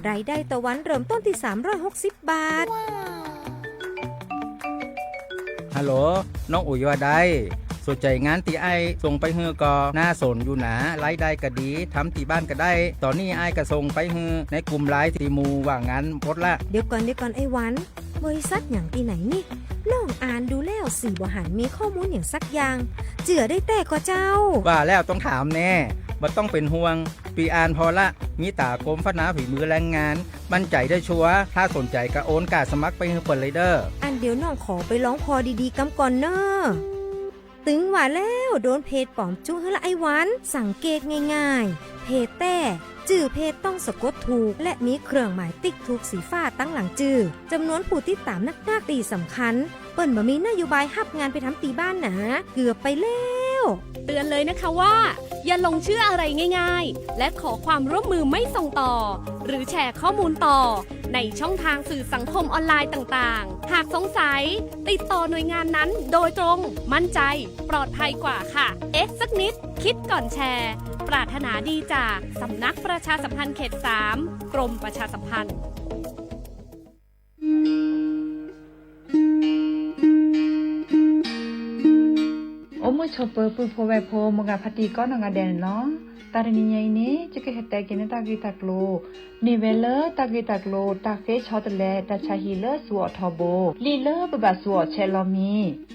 รายได้ต่อวันเริ่มต้นที่สามร้อยหกสิบบาท ฮัลโหล น้องอุ๋ยว่าได สนใจ๋งานตี้อ้ายส่งไปหื้อก่อ น่าสนอยู่หนา รายได้ก็ดี ทำตี้บ้านก็ได้ ต๋อนนี้อ้ายก็ส่งไปหื้อในกลุ่มไลน์ตี้หมู่ว่างงานหมดละ เดี๋ยวก่อน เดี๋ยวก่อนไอ้หวัน บริษัทหยังตี้ไหนนี่ น้องอ่านดูแล้วสี่บ่หันมีข้อมูลอย่างสักอย่าง เจื้อได้แต๊ก่อเจ้า ว่าแล้วต้องถามแน่ บ่ต้องเป๋นห่วง ปีอ่านผ่อละ มีต๋ากรมพัฒนาฝีมือแรงงาน มั่นใจ๋ได้ชัวร์ ถ้าสนใจ๋ก็โอนก้าสมัครไปหื้อเปิ้นเลยเด้อ อั้นเดี๋ยวน้องขอไปลองผ่อดีๆ กำก่อนเน่อ ตึงว่าแล้ว โดนเพจปลอมจุ๊หื้อละไอ้หวัน สังเกตง่ายๆ เพจแต๊ จื้อเพจต้องสะกดถูก และมีเครื่องหมายติ๊กถูกสีฟ้าตังหลังจื้อ จำนวนผู้ติดตามนักๆ ตี้สำคัญ เปิ้นบ่มีนโยบายฮับงานไปทำตี้บ้านหนา เกือบไปแล้ว เตือนเลยนะคะว่า อย่าหลงเชื่ออะไรง่ายๆ และขอความร่วมมือไม่ส่งต่อ หรือแชร์ข้อมูลต่อ ในช่องทางสื่อสังคมออนไลน์ต่างๆ หากสงสัย ติดต่อหน่วยงานนั้นโดยตรง มั่นใจ ปลอดภัยกว่าค่ะ เอ๊ะสักนิด คิดก่อนแชร์ ปรารถนาดีจากสำนักประชาสัมพันธ์เขตสาม กรมประชาสัมพันธ์ အိၣ်မုာ်ဆိးပၢၤပုၢ်ဖိဝဲၢ်ဖိ မိၢ်ဂၤဖါတံၢ်ကိးနီၢ်ဂၤဒဲးန့ၣ်လီၤ. တၢ်တနံၤညါအံၤန့ၣ် ယကဟဲတဲက့ၤန့ၢ်တၢ်ဂ့ၢ်တၢ်ကျိၤ မ့ၢ်ဝဲလၢတၢ်ဂ့ၢ်တၢ်ကျိၤ တၢ်ဃ့ဆီတလဲ တၢ်ဆါဟံၣ်လၢစူၤအီၣ်ထီဘိ လံာ်လၢပဘၣ်စူၤအီၣ်ဆဲးလီၤမံၤ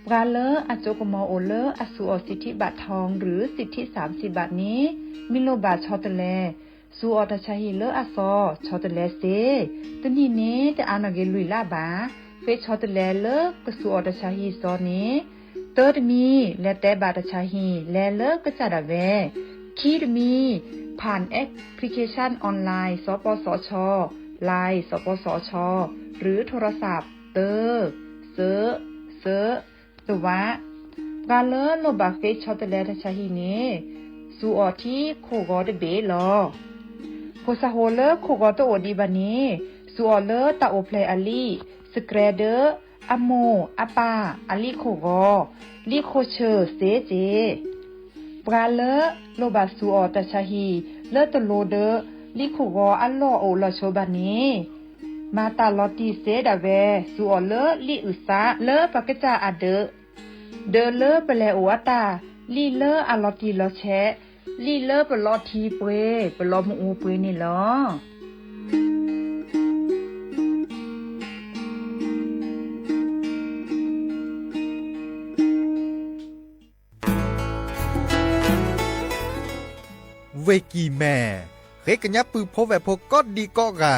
ပှၤလၢအစိကမီၤအိၣ်လၢအစူၤအီၣ်စံးထံးဘးထီ ឬစံးထံးစၢ်စံးဘးန့ၣ် မ့ၢ်လိၣ်ဘၣ်ဆီတလဲ စူၤအီၣ်တၢ်ဆါဟံၣ်လၢအသီ ဆီတလဲစ့ တနံၣ်န့ၣ် တအါနီၢ်က့ၤလွံၢ်လါဘၣ် ဃ့ဆီတလဲလၢကစူၤအီၣ်တၢ်ဆါဟံၣ်သီန့ၣ် တၢတမံၤ လဲၤတဲဘၣ်တၢ်ဆါဟံၣ် လဲၤလၢကစၢ်ဒၣ်ဝဲ ခံတမံၤ ผ่านแอปพลิเคชันออนไลน์ สปสช Line สปสช หรือโทรศัพท์ တၢ စၢ စၢ တဝး ပှၤလၢလိၣ်ဘၣ်ဃ့ဆီတလဲတၢ်ဆါဟံၣ်န့ၣ် စူၤအီၣ်ထံခိၣ်ဂီၤတဘ့ၣ်လီၤ. ဖိသၣ်ဖိလၢခိၣ်ဂီၤတအိၣ်ဒံးဘၣ်န့ၣ် စူၤအီၣ်လၢတၢ်အိၣ်ဖျဲၣ်အလံာ် စကြဲဒၢ အမိၢ်အပၢ်အလံာ်ခိၣ်ဂီၤ လံာ်ခိၣ်ဆၢၣ်စ့စ့ ပှၤလၢလိၣ်ဘၣ်စူၤအီၣ်တၢ်ဆါဟံၣ် လၢတလိၤဒီး လံာ်ခိၣ်ဂီၤအလီၢ်အိၣ်လီၤဆိဘၣ်န့ၣ် မၤတၢ်လီၤတံၢ်စ့ဒၣ်ဝဲ စူၤအီၣ်လၢလံာ်အုၣ်သးလၢပှၤကစၢ်အဒၢး ဒီးလၢပလဲၤအိၣ်အတၢ် လံာ်လၢအလီၤတံၢ်လီၤဆဲး လံာ်လၢပလီၤထံပှ့ၤ ပလီၤမုၢ်အူပှ့ၤန့ၣ်လီၤ. ဝ့ၢ်ကံၢ်မဲာ် ဃ့ကညးပုၢ်ဖိဝဲၢ်ဖိကိးဒံကိးဂၤ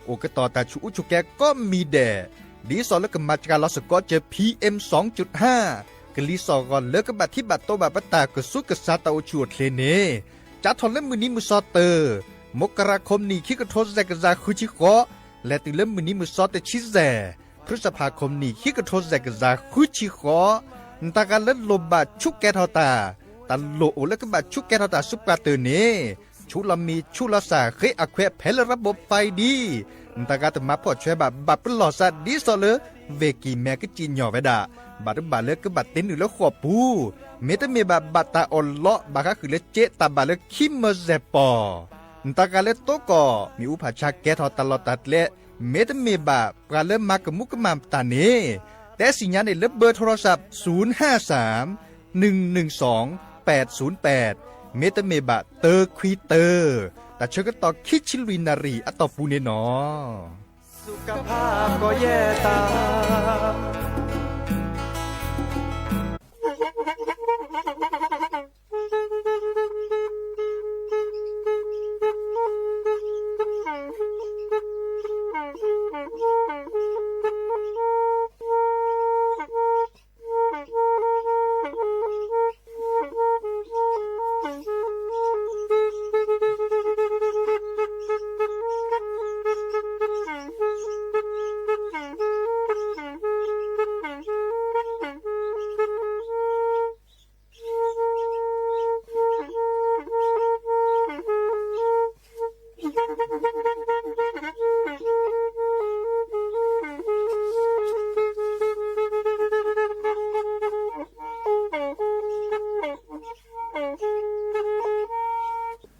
အိၣ်ကတီၤတၢ်ဆူးအူဆူးကဲကိးမံၤဒဲး ဒ်သိးလၢကမၤစှၤလီၤစ့ၢ်ကီးစၢၤ PM สองจุดห้า ကလံၤစိးဂီၤလၢကဘၣ်ထံၣ်ဘၣ်တီဘၣ်ပတၢ်ကစူးကစါတၢ်အိၣ်ဆူၣ်အိၣ်ချ့န့ၣ် စးထီၣ်လၢမုၢ်နံၤမုၢ်သီတၢၢ် မကရၤ ခီပနံၣ် ခံကထိစဲးကယၤဃုဆံဃိး လဲၤတုၤလၢမုၢ်နံၤမုၢ်သီတဆံစဲး ဖၢၣ်စၢဖး ခီပနံၣ် ခံကထိစဲးကယၤဃုဆံဃိး နတၢ်ဂၤလၢလိၣ်ဘၣ်ဆူးကဲထီၣ်တၢ် တၢ်လိၣ်အိၣ်လၢကဘၣ်ဆူးကဲထီၣ်တၢ်ဆူပှၤတၢၢ်န့ၣ် ဆူးလီၤမံၤဆူးလီၤစၢ် ဃ့အခွဲးဖဲလၢ ระบบไฟ ဒံး နတၢ်ဂၤတမၤဖှီၣ်ဆွဲဘၣ် ဘၣ်ပလီၢ်စးဒ်သိးလၢ ဝ့ၢ်ကံၢ်မဲာ်ကစံၣ်ညီၣ်ဝဲဒၣ် ဘၣ်တဘၣ်လၢကဘၣ်တ့နုာ်လၢဃိာ်ပူၤ မ့တမ့ၢ်ဘၣ် ဘၣ်တၢ်အီၣ်လီး ဘၣ်ဃးဃုာ်လၢစ့တၢ်ဘၣ်လၢခံမၢစဲးပီၢ် နတၢ်ဂၤလၢတိကီၢ် မ့ၣ်အူဖးဆါကဲထီၣ်တၢ်လီၢ်တၢ်ကျဲ မ့တမ့ၢ်ဘၣ် ပှၤလၢမၤကမူးကမၣ်တၢ်န့ၣ် တဲသ့ၣ်ညါန့ၢ်လၢဘၢၣ်ထိရစး ศูนย์ห้าสาม หนึ่งหนึ่งสอง แปดศูนย์แปด မ့တမ့ၢ်ဘၣ် တၢခွံတၢ တၢ်ဆၢကတီၢ်ခံဆံလွံၢ်နၣ်ရံၣ်အတီၢ်ပူၤန့ၣ်လီၤ.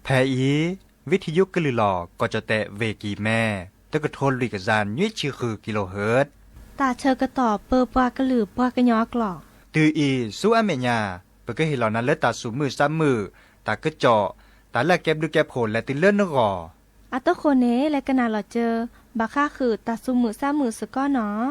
ဖဲအံၤ ဝံထယုကလုၢ်လီၢ် ကီၢ်ကၠီၣ်တဲၣ် ဝ့ၢ်ကံၢ်မဲ တကထိလွံၢ်ကယၤနွံဆံဃု ကံလိၣ်ဟၢၣ် တၢ်ဆၢကတီၢ်ပၢပှၤကလုာ်ပှၤကညီအကျိာ် တုၤအံၤဆူအမဲာ်ညါ ပကဟ့ၣ်လီၤနၤလၢတၢ်သူၣ်မုာ်သးမုာ်, တၢ်ကစီၣ်, တၢ်လၢအကဲဘျုးကဲဖှိၣ်လဲၤတုၤလၢနဂီၢ်. အတဃိန့ၣ် လဲၤကနၣ်လီၤစၢၤ ဘၣ်ဃးဃုာ်တၢ်သူၣ်မုာ်သးမုာ်စ့ၢ်ကီးနီၤ.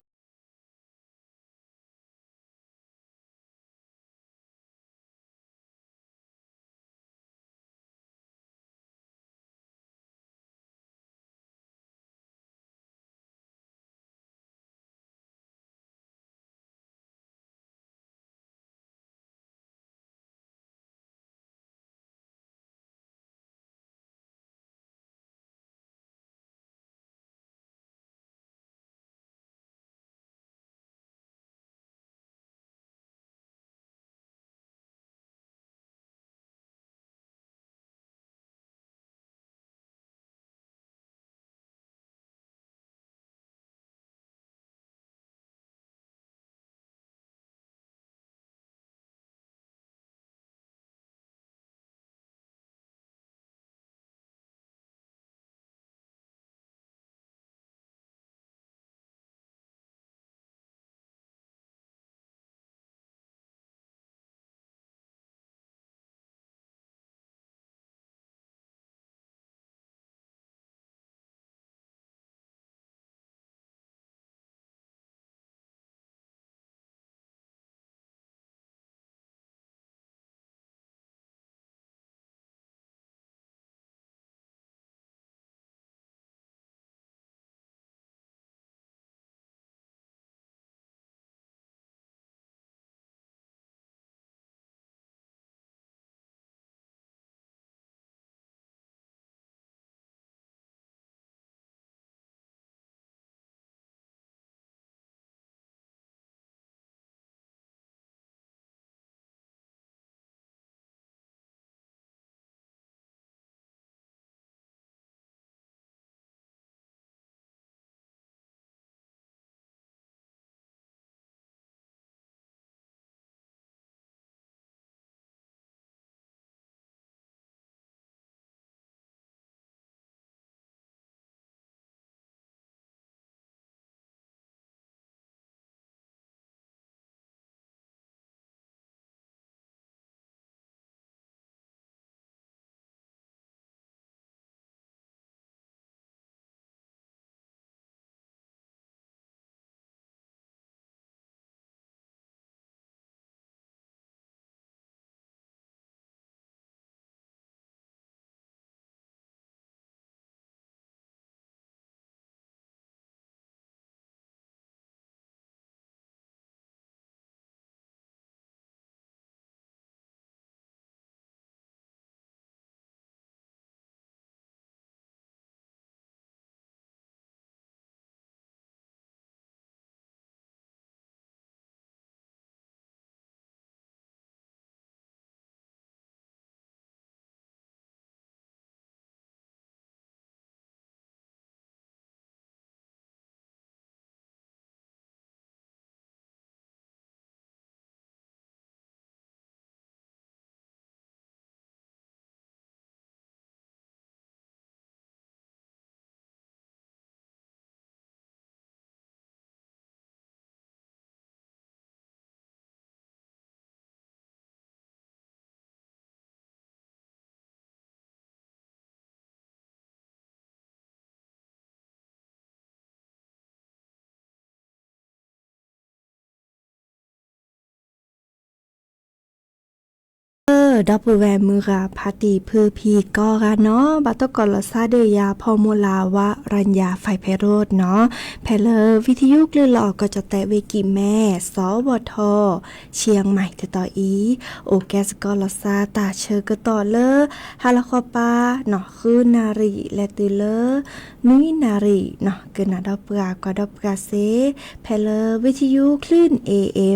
ဒီပုၢ်ဝဲၢ်မုၢ်ဂၤဖါတံၢ်ဖုဖံကိးဂၤနီၤ, ဘၣ်တကိးလီၤစါဒံးယၤ ဖီမူလၢဝါရၤညါ ဖဲဖဲရိးနီၤ, ဖဲလၢဝံထယုကလုၢ်လီၢ်ကီၢ်ကၠီၣ်တဲၣ်ဝ့ၢ်ကံၢ်မဲ စီၤဝီၤထီၣ် ဆံးမံၤတတီၤအံၤ, အိၣ်ကဲစ့ၢ်ကီးလီၤစါတၢ်ဆၢကတီၢ်လၢ ဟါလီၤဃီပၤ ဃုနၣ်ရံၣ် လဲၤတုၤလၢ နွံနၣ်ရံၣ်နီၤ, ကနၣ်ဒီးပှၤကွၢ်ဒီးပှၤစ့ၢ် ဖဲလၢဝံထယုကလုၢ် A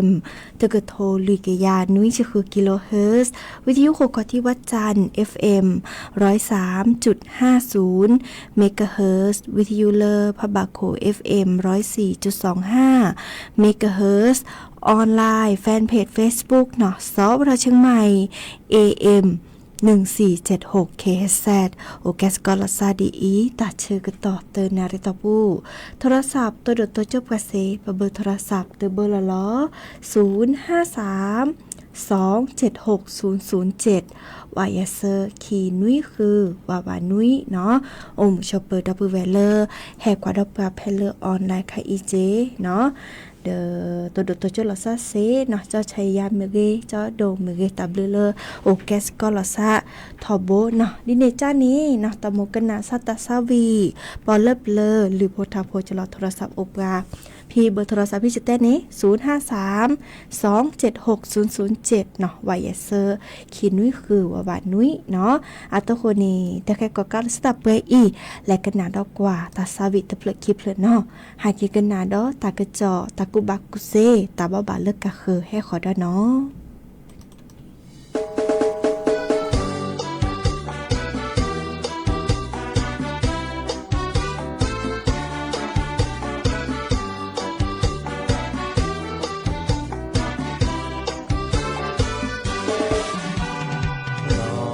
M တကထိလွံၢ်ကယၤနွံဆံဃု kilohertz, ဝံထယုဃိးကီၢ်ထံဝၣ်စၣ် F M ร้อยสามจุดห้าศูนย์ megahertz, ဝံထယုလၢဖးဘၣ်ခိၣ် F M ร้อยสี่จุดสองห้า megahertz, online fan page Facebook နီၤ စီၤဝီၤထီၣ် ဆံးမံၤ A M နုၢ်စံၣ်ကၠဲးဟူး ခ့ၣ်ဟဲစဲး, အိၣ်ကဲစ့ၢ်ကီးလီၤစၢ်ဒ်အံၤ တၢ်ဆၢကတီၢ်သၢနၣ်ရံၣ်တီၢ်ပူၤ, ထူရစး ပတိၢ်ဒိၣ်တိစၢၤပှၤစ့ၢ် ပဘၢထူရစး တဘၢလီၤလီၤ, ศูนย์ห้าสาม สองเจ็ดหกศูนย์ศูนย์เจ็ด ဝးယဲၢ်ဆၢ ခံနွံဃု ဝးဝးနွံနီၤ, အိၣ်မုာ်ဆိးပၢၤဒီပုၢ်ဝဲၢ်လၢ ဟဲကွၢ်ဒီးပှၤဖဲလၢ online ခါအံၤက့နီၤ ဒီး တိၢ်ဒိၣ်တိစၢၤလီၤစၢ်စ့ၢ်နီၤ, ကၠီဆဲးယါမ့ၢ်ဂ့ၤ ကၠီဒိၣ်မ့ၢ်ဂ့ၤ တၢ်ဘျုးလၢ အိၣ်ကဲစ့ၢ်ကီးလီၤစၢ် ထီဘိနီၤ, ဒ်န့ၣ်ကၢ်န့ၣ်နီၤ, တၢ်မုၢ်ကနၣ်စၢ်တၢ်ဆါဝံၤ ပီၣ်လၢပျၢၤ လုၢ်ဖိထါဖိကလီၤထူရစးအိၣ်ပှၤ, ဖဲဘၢထူရစးဖဲကတဲန့ၣ် ศูนย์ห้าสาม สองเจ็ดหกศูนย์ศูนย์เจ็ดနီၤ, ဝးယဲၢ်ဆၢ ခံနွံဃု ဝးဝးနွံနီၤ, အဃိန့ၣ် တၢ်ခဲကိးကးလၢစတၢ်ပှဲၤအံၤ လဲၤကနၣ်ဒီးကွၢ်တၢ်ဆါဝံၤတဖျၢၣ်ခံဖျၢၣ်နီၤ, ဟဲက့ၤကနၣ်ဒီးတၢ်ကစီၣ် တၢ်ကူၣ်ဘၣ်ကူၣ်သ့ တၢ်ဘိးဘၣ်လၢကဃၢၤဟဲဃီၤဒီးနီၤ. လီၤ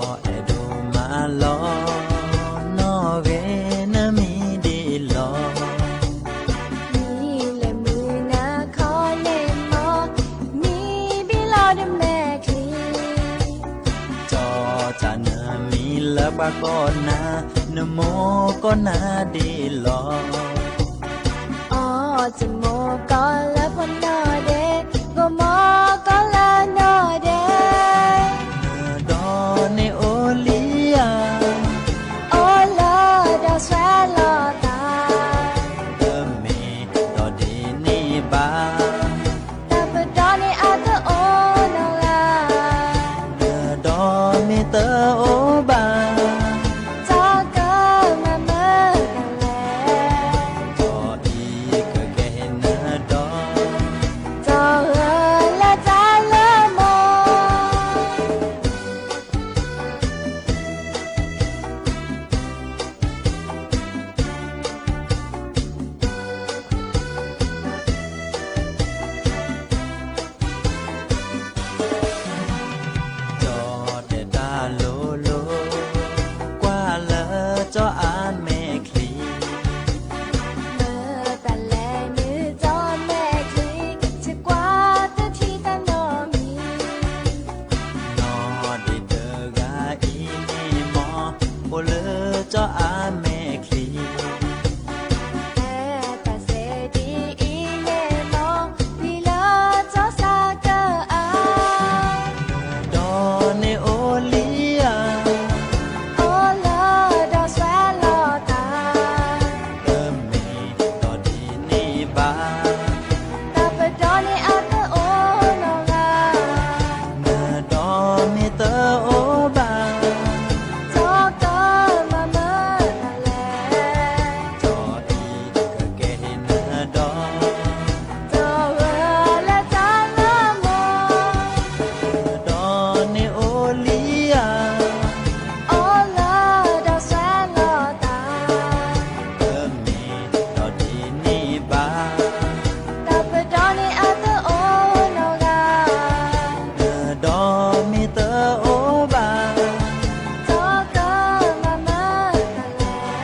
အဲၣ်ဒိးမၤလီၤ နီၣ်ဂံၢ်နမံၤဒ်အံၤလီၤ. မံၤလၢမုၢ်နၤခီန့ၣ်မီၤ, မံၤဘံလီၤဒ်မဲာ်ချံ, ကၠီတၢ်နမံၤလၢပှၤကိးနၤ, နမိၢ်ကိးနၤဒ်အံၤလီၤ. အီၣ်တမိၢ်ကီၢ်လၢပှၤနီၢ်ဒဲး, ဂီၤမီကီၢ်လၢနီၢ်ဒဲး, နဒီန့ၣ်အိၣ်လံဧါ, အိၣ်လၢဒီးဆှၢလီၤသး, တမ့ၢ်ဒီးဒ်န့ၣ်ဘၣ်, တၢ်ပဒီန့ၣ်အတအိၣ်နီတဂၤ, နဒီမ့ၢ်တအိၣ်ဘၣ်, တၢ်ကမၤမုာ်တၢ်လဲၣ်, ကၠီအံၤကကဲဟ့ၣ်နၤဒီး, တၢ်ဂၢၢ်လၢတၢ်လၢမီၤ. ကၠီတဲတၢ်လိၤလိၤ, ကွၢ်လၢကၠီအမဲာ်ချံ, မတၤလဲၣ်နုၢ်ကၠီမဲာ်ချံ, ဆံးကွၢ်တထံၣ်တၢ်နီတမံၤ, နီၢ်ဒဲးတဂၤအံၤန့ၣ်မီၤ, အိၣ်လၢကၠီအမဲာ်ချံ တၢ်စဲဒ်အံၤန့ၣ်လီၤ, လံလၢကၠီစးကၢအါ, နဒီန့ၣ်အိၣ်လံဧါ, အိၣ်လၢဒီးဆှၢလီၤသး, တမ့ၢ်ဒီးဒ်န့ၣ်ဘၣ်, တၢ်ပဒီန့ၣ်အတအိၣ်နီတဂၤ, နဒီမ့ၢ်တအိၣ်ဘၣ်, တၢ်ကမၤမုာ်တၢ်လဲၣ်, ကၠီအံၤကကဲဟ့ၣ်နၤဒီး, တၢ်ဂၢၢ်လၢတၢ်လၢမီၤ, နဒီန့ၣ်အိၣ်လံဧါ, အိၣ်လၢဒီးဆှၢလီၤသး, တမ့ၢ်ဒီးဒ်န့ၣ်ဘၣ်, တၢ်ပဒီန့ၣ်အတအိၣ်နီတဂၤ, နဒီမ့ၢ်တအိၣ်ဘၣ်, တၢ်ကမၤမုာ်တၢ်လဲၣ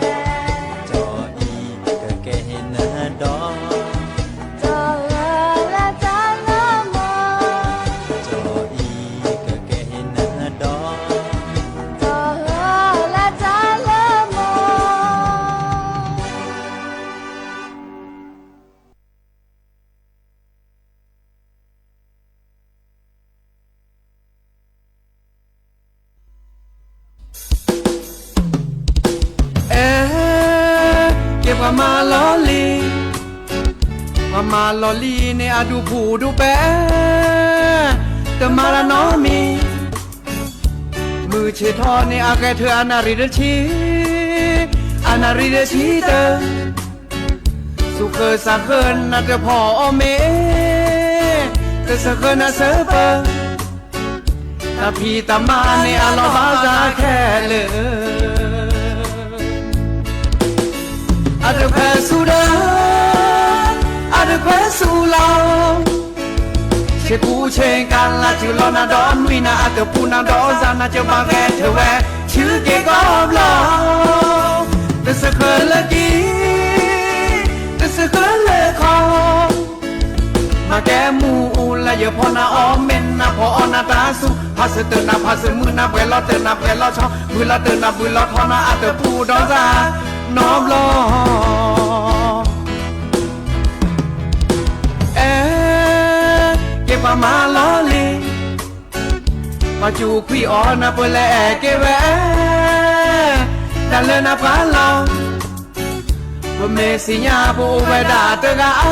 ်, ကၠီအံၤကကဲဟ့ၣ်နၤဒီး, တၢ်ဂၢၢ်လၢတၢ်လၢမီၤ, ကၠီအံၤကကဲဟ့ၣ်နၤဒီး, တၢ်ဂၢၢ်လၢတၢ်လၢမီၤ. အဲ, ကဲပှၤမၤလီၤလံၤ, ပှၤမၤလီၤလံၤန့ၣ် အဒူၣ်ဖူၣ်ဒူၣ်ပဲာ်, တမၤတၢ်နီတမံၤ, မုၢ်ဆ့ၣ်ထီၣ်န့ၣ် အဂဲၤထၢၣ်အနၣ်ရံၣ်တဆံ, အနၣ်ရံၣ်တဆံတၢၢ်, သူၣ်ဃၢၤသးဃၢၤနၢ်တဖီအီၣ်မ့ၤ, တသးဃၢၤနၢ်စၢဖၢ, တၢ်ဖံးတၢ်မၤန့ၣ်အလီၢ်ဘၣ်သးခဲလၢာ်, အတခွဲးဆူၣ်ဒီး, အတခွဲးဆူၣ်လီၤ, ဆ့ ကူဆ့ကၤလါစုလီၤနၤဒီးနွံနၤအတပူၤနၤဒီးစၤနၤကဘၣ်ဂဲၤထၢၣ်ဝဲ ဆူက့ၤကီၢ်ဘျီၣ် တစၢဃၢၤလၢကံ တစၢဃၢၤလၢခီ မၤကဲမူအူလၢယဖီနၤအီၣ်မ့ၢ်နၤဖီအီၣ်နၤတၢ်ဆူ ဖးစၢၤတၢၢ်နၤဖးစၢၤမုၢ်နၤ ပှဲၤလီၤတၢၢ်နၤပှဲၤလီၤဆီ ဘုလီၤတၢၢ်နၤဘုလီၤထီနၤအတပူၤဒီးစၤနီတဘျီ အဲ က့ၤပှၤမၤလီၤလံ ပှၤစူးခွံအီၤနၤပလဲၤအဲၣ်က့ၤဝဲ တၢ်လၢနၤပှၤလီၤ ပမ့ၢ်စံးညါပအိၣ်ဝဲဒၣ်တဂၤအါ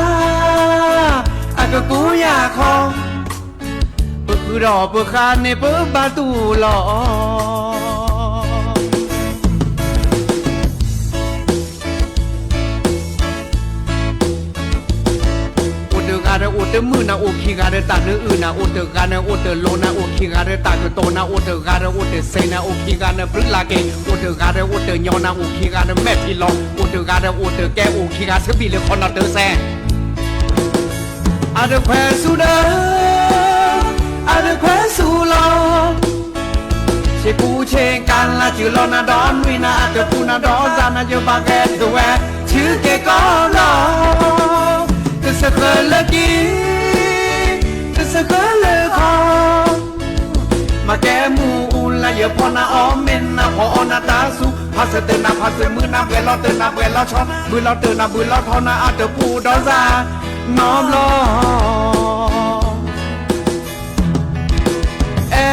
အကကူယၤခီ ပဃုာ်ဒီးပဃၣ်န့ၣ်ပဘၣ်တူၢ်လီၤ အိၣ်တဂၤဒီးအိၣ်တမုာ်နၤ အိၣ်ခံဂၤဒီးတၢ်နၢအုၣ်နၤ အိၣ်တဂၤဒီးအိၣ်တလိၤနၤ အိၣ်ခံဂၤဒီးတၢ်ကတိၤနၤ အိၣ်တဂၤဒီးအိၣ်တစဲးနၤ အိၣ်ခံဂၤနၤပြံလၢ်က့ၤ အိၣ်တဂၤဒီးအိၣ်တညီနၤ အိၣ်ခံဂၤဒီးမဲာ်ထံလီၤ အိၣ်တဂၤဒီးအိၣ်တကဲ အိၣ်ခံဂၤဆၢဘံၣ်လၢခီနီၤတစဲး အတခွဲးဆူဒီး အတခွဲးဆူလီၤ ဆ့ကူဆ့ကၤလါစုလီၤနၤဒီးနွံနၤအတပူၤနၤဒီးစၤနၤယဘၣ်ဂဲၤထၢၣ်ဝဲ ဆူက့ၤကီၢ်ဘျီၣ် တစၢဃၢၤလၢကံ တစၢဃၢၤလၢခီ မၤကဲမူအူလၢယဖီနၤအီၣ်မ့ၢ်နၤဖီအီၣ်နၤတၢ်ဆူ ဖးစၢၤတၢၢ်နၤဖးစၢၤမုၢ်နၤ ပှဲၤလီၤတၢၢ်နၤပှဲၤလီၤဆီ ဘုလီၤတၢၢ်နၤဘုလီၤထီနၤအတပူၤဒီးစၤနီတဘျီ အဲ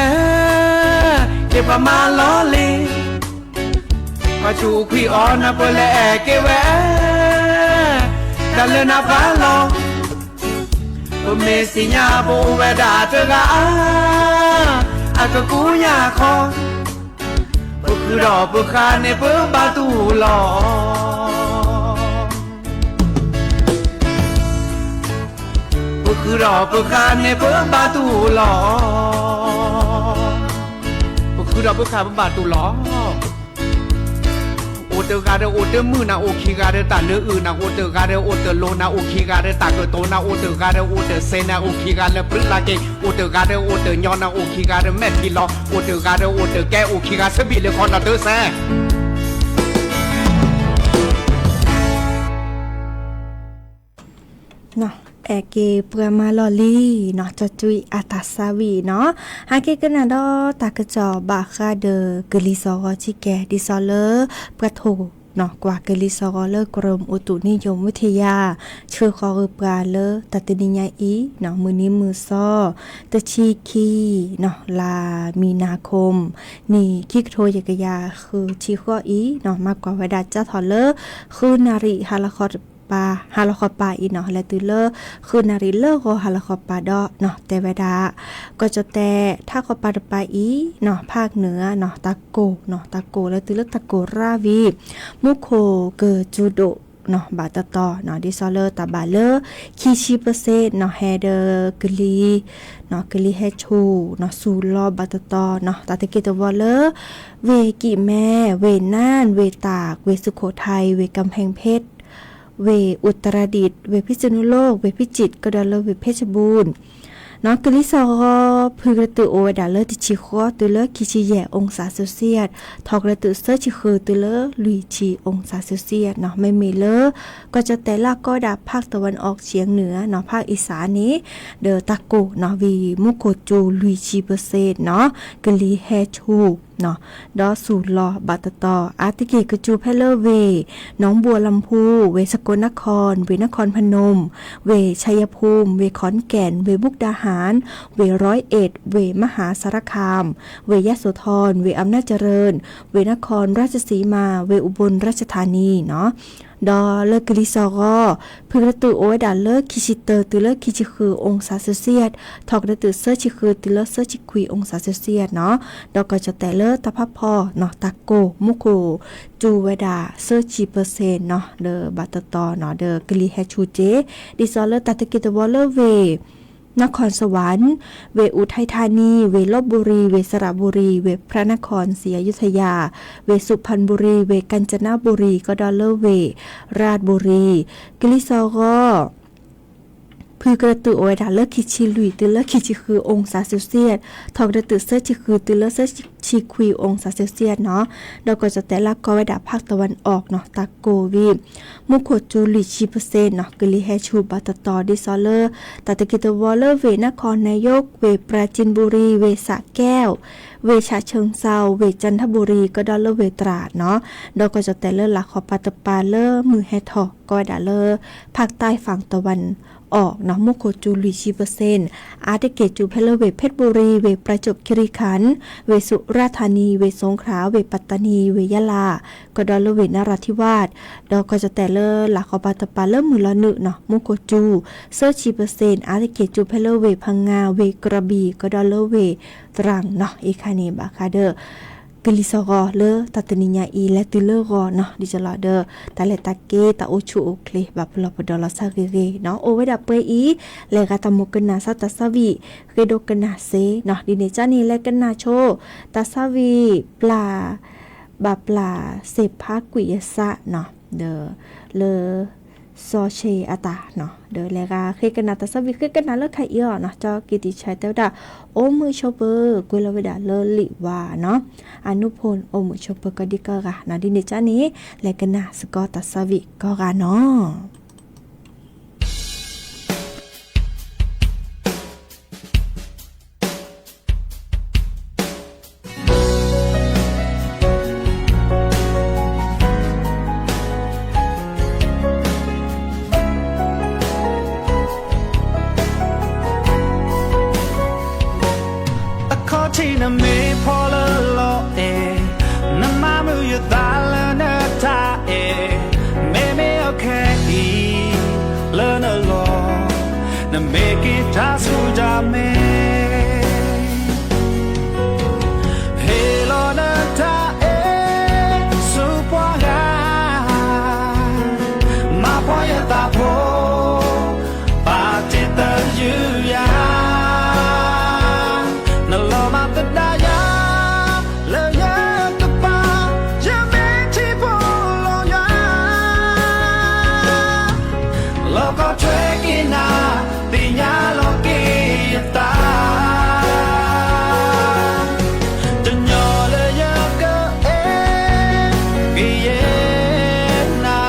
က့ၤပှၤမၤလီၤလံ ပှၤစူးခွံအီၤနၤပလဲၤအဲၣ်က့ၤဝဲ တၢ်လၢနၤပှၤလီၤ ပမ့ၢ်စံးညါပအိၣ်ဝဲဒၣ်တဂၤအါ အကကူယၤခီ ပဃုာ်ဒီးပဃၣ်န့ၣ်ပဘၣ်တူၢ်လီၤ ပဃုာ်ဒီးပဃၣ်န့ၣ်ပဘၣ်တူၢ်လီၤ ပဃုာ်ဒီးပဃၣ်ပဘၣ်တူၢ်လီၤ အိၣ်တဂၤဒီးအိၣ်တမုာ်နၤ အိၣ်ခံဂၤဒီးတၢ်နၢအုၣ်နၤ အိၣ်တဂၤဒီးအိၣ်တလိၤနၤ အိၣ်ခံဂၤဒီးတၢ်ကတိၤနၤ အိၣ်တဂၤဒီးအိၣ်တစဲးနၤ အိၣ်ခံဂၤလၢပြံလၢ်က့ၤ အိၣ်တဂၤဒီးအိၣ်တညီနၤ အိၣ်ခံဂၤဒီးမဲာ်ထံလီၤ အိၣ်တဂၤဒီးအိၣ်တကဲ အိၣ်ခံဂၤဆၢဘံၣ်လၢခီနီၤတစဲး အဲၣ်က့ၤပှၤမၤလီၤလံနီၤ ကၠီၣ်တွံၣ်အတၢ်ဆါဝံၤနီၤ ဟဲက့ၤကနၣ်ဒီးတၢ်ကစီၣ်ဘၣ်ဃးဒီးကလံၤစီၤဂီၤဆံကဲ ဒ်သိးလၢ ပှၤထိၣ်နီၤ ကွၢ်ကလံၤစီၤဂီၤလၢ ကရၢၢ်အိၣ်တူးနံၣ်ယိၤဝံထံယါ ဆှၢဃီၤဂ့ၤပှၤလၢတၢ်တနံၤညါအံၤနီၤ မုၢ်နံၤမုၢ်သီ တဆံခံနီၤ လါမံၤနၤခိၣ် နံၣ်ခံကထိယဲၢ်ကယၤဃုဆံဃိးအံၤနီၤ မၤကွၢ်ဝဲဒၣ်ကၠၢ်ထီၣ်လၢ ဃုနၣ်ရံၣ် ဟါလီၤဃီပၤ ဟါလီၤဃီပၤအံၤနီၤ လဲၤတုၤလၢ ဃုနၣ်ရံၣ်လၢဂီၤဟါလီၤဃီပၤဒီးနီၤ တဲဝဲဒၣ် ကီၢ်ကၠီၣ်တဲၣ် ထးဃီပၤတပၤအံၤနီၤ ဖးနုာ်နီၤ တၢ်ကိၢ်နီၤ တၢ်ကိၢ်လဲၤတုၤလၢတၢ်ကိၢ်ရၣ်ဝံၤ မူခိၣ်ကစူၤဒိၣ်နီၤ ဘၣ်တတီၤနီၤ ဒ်သိးလၢတၢ်ဘၣ်လၢ ခံဆံပၢၢ်စ့ၣ်နီၤ ဟဲဒီးကလံၤနီၤ ကလံၤဟဲဆူၣ်နီၤ ဆူၣ်လီၤဘၣ်တတီၤနီၤ တၢ်တက့ၢ်တဝီလၢ ဝ့ၢ်ကံၣ်မဲ ဝ့ၢ်နၢၣ် ဝ့ၢ်တၢ် ဝ့ၢ်စူခိၣ်ထၢၣ် ဝ့ၢ်ကၣ်ဖဲၣ်ဖ့ၣ် ဝ့ၢ်အူတရဒံး ဝ့ၢ်ဖံးစနူလိၣ် ဝ့ၢ်ဖံးစံး ကဒီးလၢဝ့ၢ်ဖ့းစဘူၣ် နီၤ ကလံၤစီၤဂီၤ ဖုကရၢတုၤအိၣ်ဝဲဒၣ်လၢတဆံဃိးတုၤလၢခံဆံယဲၢ် အီၣ်စၣ်စဲးစံး ထီၣ်ကရၢတုၤသၢဆံဃုတုၤလၢလွံၢ်ဆံ အီၣ်စၣ်စဲးစံးနီၤ မ့မ့ၢ်လၢ ကီၢ်ကၠီၣ်တဲၣ်လၢကီၢ်ဒၣ် ဖးတဝၢၣ်အီၣ်ကၠံနုာ်နီၤ ဖးအံၣ်စၣ်န့ၣ် ဒီးတၢ်ကိၢ်နီၤ ဝံၤမူခိၣ်စူၤလွံၢ်ဆံပၢၢ်စ့ၣ်နီၤ ကလံၤဟဲဆူၣ် ဒီးဆူၣ်လီၤဘၣ်တတီၤ အါတက့ၢ်ကစူၤဖဲလၢဝ့ၢ် နီၢ်ဘိလီၤဖူး ဝ့ၢ်စကိနခီၣ် ဝ့ၢ်နခီၣ်ဖနူမ် ဝ့ၢ်ဆၣ်ယၤဖူမ် ဝ့ၢ်ခီၣ်ကၠဲၣ် ဝ့ၢ်မူကဒါဟၣ် ဝ့ၢ်ရီအ့း ဝ့ၢ်မဟၣ်စၤရခၣ် ဝ့ၢ်ယါစိၤထီၣ် ဝ့ၢ်အမ်နာ်ကရၢၣ် ဝ့ၢ်နခီၣ်ရၢၣ်စံမါ ဝ့ၢ်အူဘိၣ်ရၢၣ်စထါနံနီၤ ဒီးလၢကလံၤစီၤဂီၤ ဖုကရၢတုၤအိၣ်ဝဲဒၣ်လၢခံဆံတၢတုၤလၢခံဆံဃု အီၣ်စၣ်စဲးစံး ထီၣ်ကရၢတုၤသၢဆံဃုတုၤလၢသၢဆံခွံ အီၣ်စၣ်စဲးစံးနီၤ ဒီးကီၢ်ကၠီၣ်တဲၣ်လၢတၢ်ဖးဖီနီၤ တၢ်ကိၢ်မူခိၣ်စူၤဝဲဒၣ်သၢဆံပၢၢ်စ့ၣ်နီၤ လၢဘၣ်တတီၤနီၤ ဒီးကလံၤဟဲဆူၣ်က့ၤ ဒ်သိးလၢတၢ်တက့ၢ်တဝီလၢဝ့ၢ် နခီၣ်စဝၣ် ဝ့ၢ်အူထဲးထါနံ ဝ့ၢ်လီဘူရံ ဝ့ၢ်စရဘူရံ ဝ့ၢ်ဖရၣ်နခီၣ် စံအယုထယါ ဝ့ၢ်စုဖၣ်ဘူရံ ဝ့ၢ်ကၣ်စနဘူရံ ကဒီးလၢဝ့ၢ်ရၣ်ဘူရံ ကလံၤစီၤဂီၤ ဖုကရတုာ်အိၣ်ဝဲဒၣ်လၢခံဆံလွံၢ်တုၤလၢခံဆံဃု องศาเซลเซียส, ထီၣ်ကရတုာ်သၢဆံဃုတုၤလၢသၢဆံခွံ องศาเซลเซียส နီၤ, ဒီးကီၢ်ကၠီၣ်တဲၣ်လၢကိးဝဲဒၣ် ภาคตะวันออก နီၤ တၢ်ကိၢ်ဝံၤ မူခိၣ်စူၤလွံၢ်ဆံပၢၢ်ဆ့ၣ်နီၤ ကလံၤဟဲဆူၣ်ဘၣ်တတီၤဒ်သိးလၢ တၢ်တက့ၢ်တဝီၤလၢဝ့ၢ် นครนายก ဝ့ၢ် ปราจีนบุรี ဝ့ၢ် สระแก้ว ဝ့ၢ် ฉะเชิงเทรา ဝ့ၢ် จันทบุรี ကဒီးလၢဝ့ၢ် ตราด နီၤ, ဒီးကီၢ်ကၠီၣ်တဲၣ်လၢလာ်ခီပၤတပၤလၢမုၢ်ဟဲထီၣ် ကိးဝဲဒၣ်လၢ ภาคใต้ฝั่งตะวันออก နီၤ မူခိၣ်စူၤလွံၢ်ဆံပၢၢ်ဆ့ၣ်, အါတက့ၢ်စူၤဖဲလၢဝ့ၢ် เพชรบุรี ဝ့ၢ် ประจวบคีรีขันธ์ ဝ့ၢ် สุราษฎร์ธานี ဝ့ၢ် สงขลา ဝ့ၢ် ปัตตานี ဝ့ၢ် ยะลา ကဒီးလၢဝ့ၢ် นราธิวาส ဒီးကီၢ်ကၠီၣ်တဲၣ်လၢလာ်ခီပၤတပၤလၢမုၢ်လီၤနုာ်နီၤ မူခိၣ်စူၤ သၢဆံပၢၢ်ဆ့ၣ် အါတက့ၢ်စူၤဖဲလၢဝ့ၢ် พังงา ဝ့ၢ် กระบี่ ကဒီးလၢဝ့ၢ် ตรัง နီၤ, အံၤခါန့ၣ်ဘၣ်ဃးဒီး ကလံၤစိးဂီၤလၢတၢ်တနံၤညါအံၤ လဲၤတုၤလၢဂီၤနီၤ, ဒ်သိးလီၤဒီး တၢ်လဲၤတၢ်က့ၤ တၢ်အိၣ်ဆူၣ်အိၣ်ချ့ ဘၣ်ပလီၢ်ပဒီလီၤဆါဂ့ၤဂ့ၤနီၤ, အိၣ်ဝဲဒၣ်ပှဲၤအံၤ, လဲၤဂၤတၢ်မိၣ်ကနၣ်စးတၢ်ဆါဝံၣ် ဃ့ဒိကနၣ်စ့နီၤ, ဒ်န့ၣ်ကန့ၣ် လဲၤကနၣ်ဆိ တၢ်ဆါဝံၣ်ပျၢ် ဘၣ်ပျၢ်စ့ဖါကွံာ်ယသးနီၤ, ဒီးလၢ စီၤဆ့အတၢ်နီၤ, ဒီးလဲၤဂၤဃ့ကနၣ်တၢ်ဆါဝံၣ် ဃ့ကနၣ်လၢခါအံၤအီၤနီၤ, ကၠီကံၢ်တံၢ်ဆၢတဲဝဲဒၣ် အိၣ်မုာ်ဆိးပၢၤ ကွဲးလီၤဝဲဒၣ်လၢလံာ်ဝါနီၤ, အနူဖိအိၣ်မုာ်ဆိးပၢၤ ကိးဒံကိးဂၤနီၤ, ဒ်န့ၣ်ကန့ၣ် လဲၤကနၣ်စ့ၢ်ကီးတၢ်ဆါဝံၣ်ကိးဂၤနီၤ. အခီၣ်ထံးနမ့ၢ်ဖီလၢလီၤအဲၣ်, နမၤမုာ်ယသးလၢနတၢ်အဲၣ်, မ့မ့ၢ်အခဲအံၤ လၢနလီၢ်, နမ့ၢ်က့ၤတၢ်ဆူၣ်တၢ်မဲာ် ဟ့ၣ်လီၤနတၢ်အဲၣ်ဆူပှၤဂၤ, မၤဖှီၣ်ယသးဖိ, ပာ်တ့ၢ်သယုၢ်ယၤ, နလီၤမၤသဒၣ်ယၤ, လၢယကပၤ, ယမ့ၢ်ထံဖိလီၤယွၤ လီၤကီထွဲက့ၤနၤ, သ့ၣ်ညါလီၤက့ၤယသး, တညီလၢယကအဲၣ်ကယဲၢ် နၤ,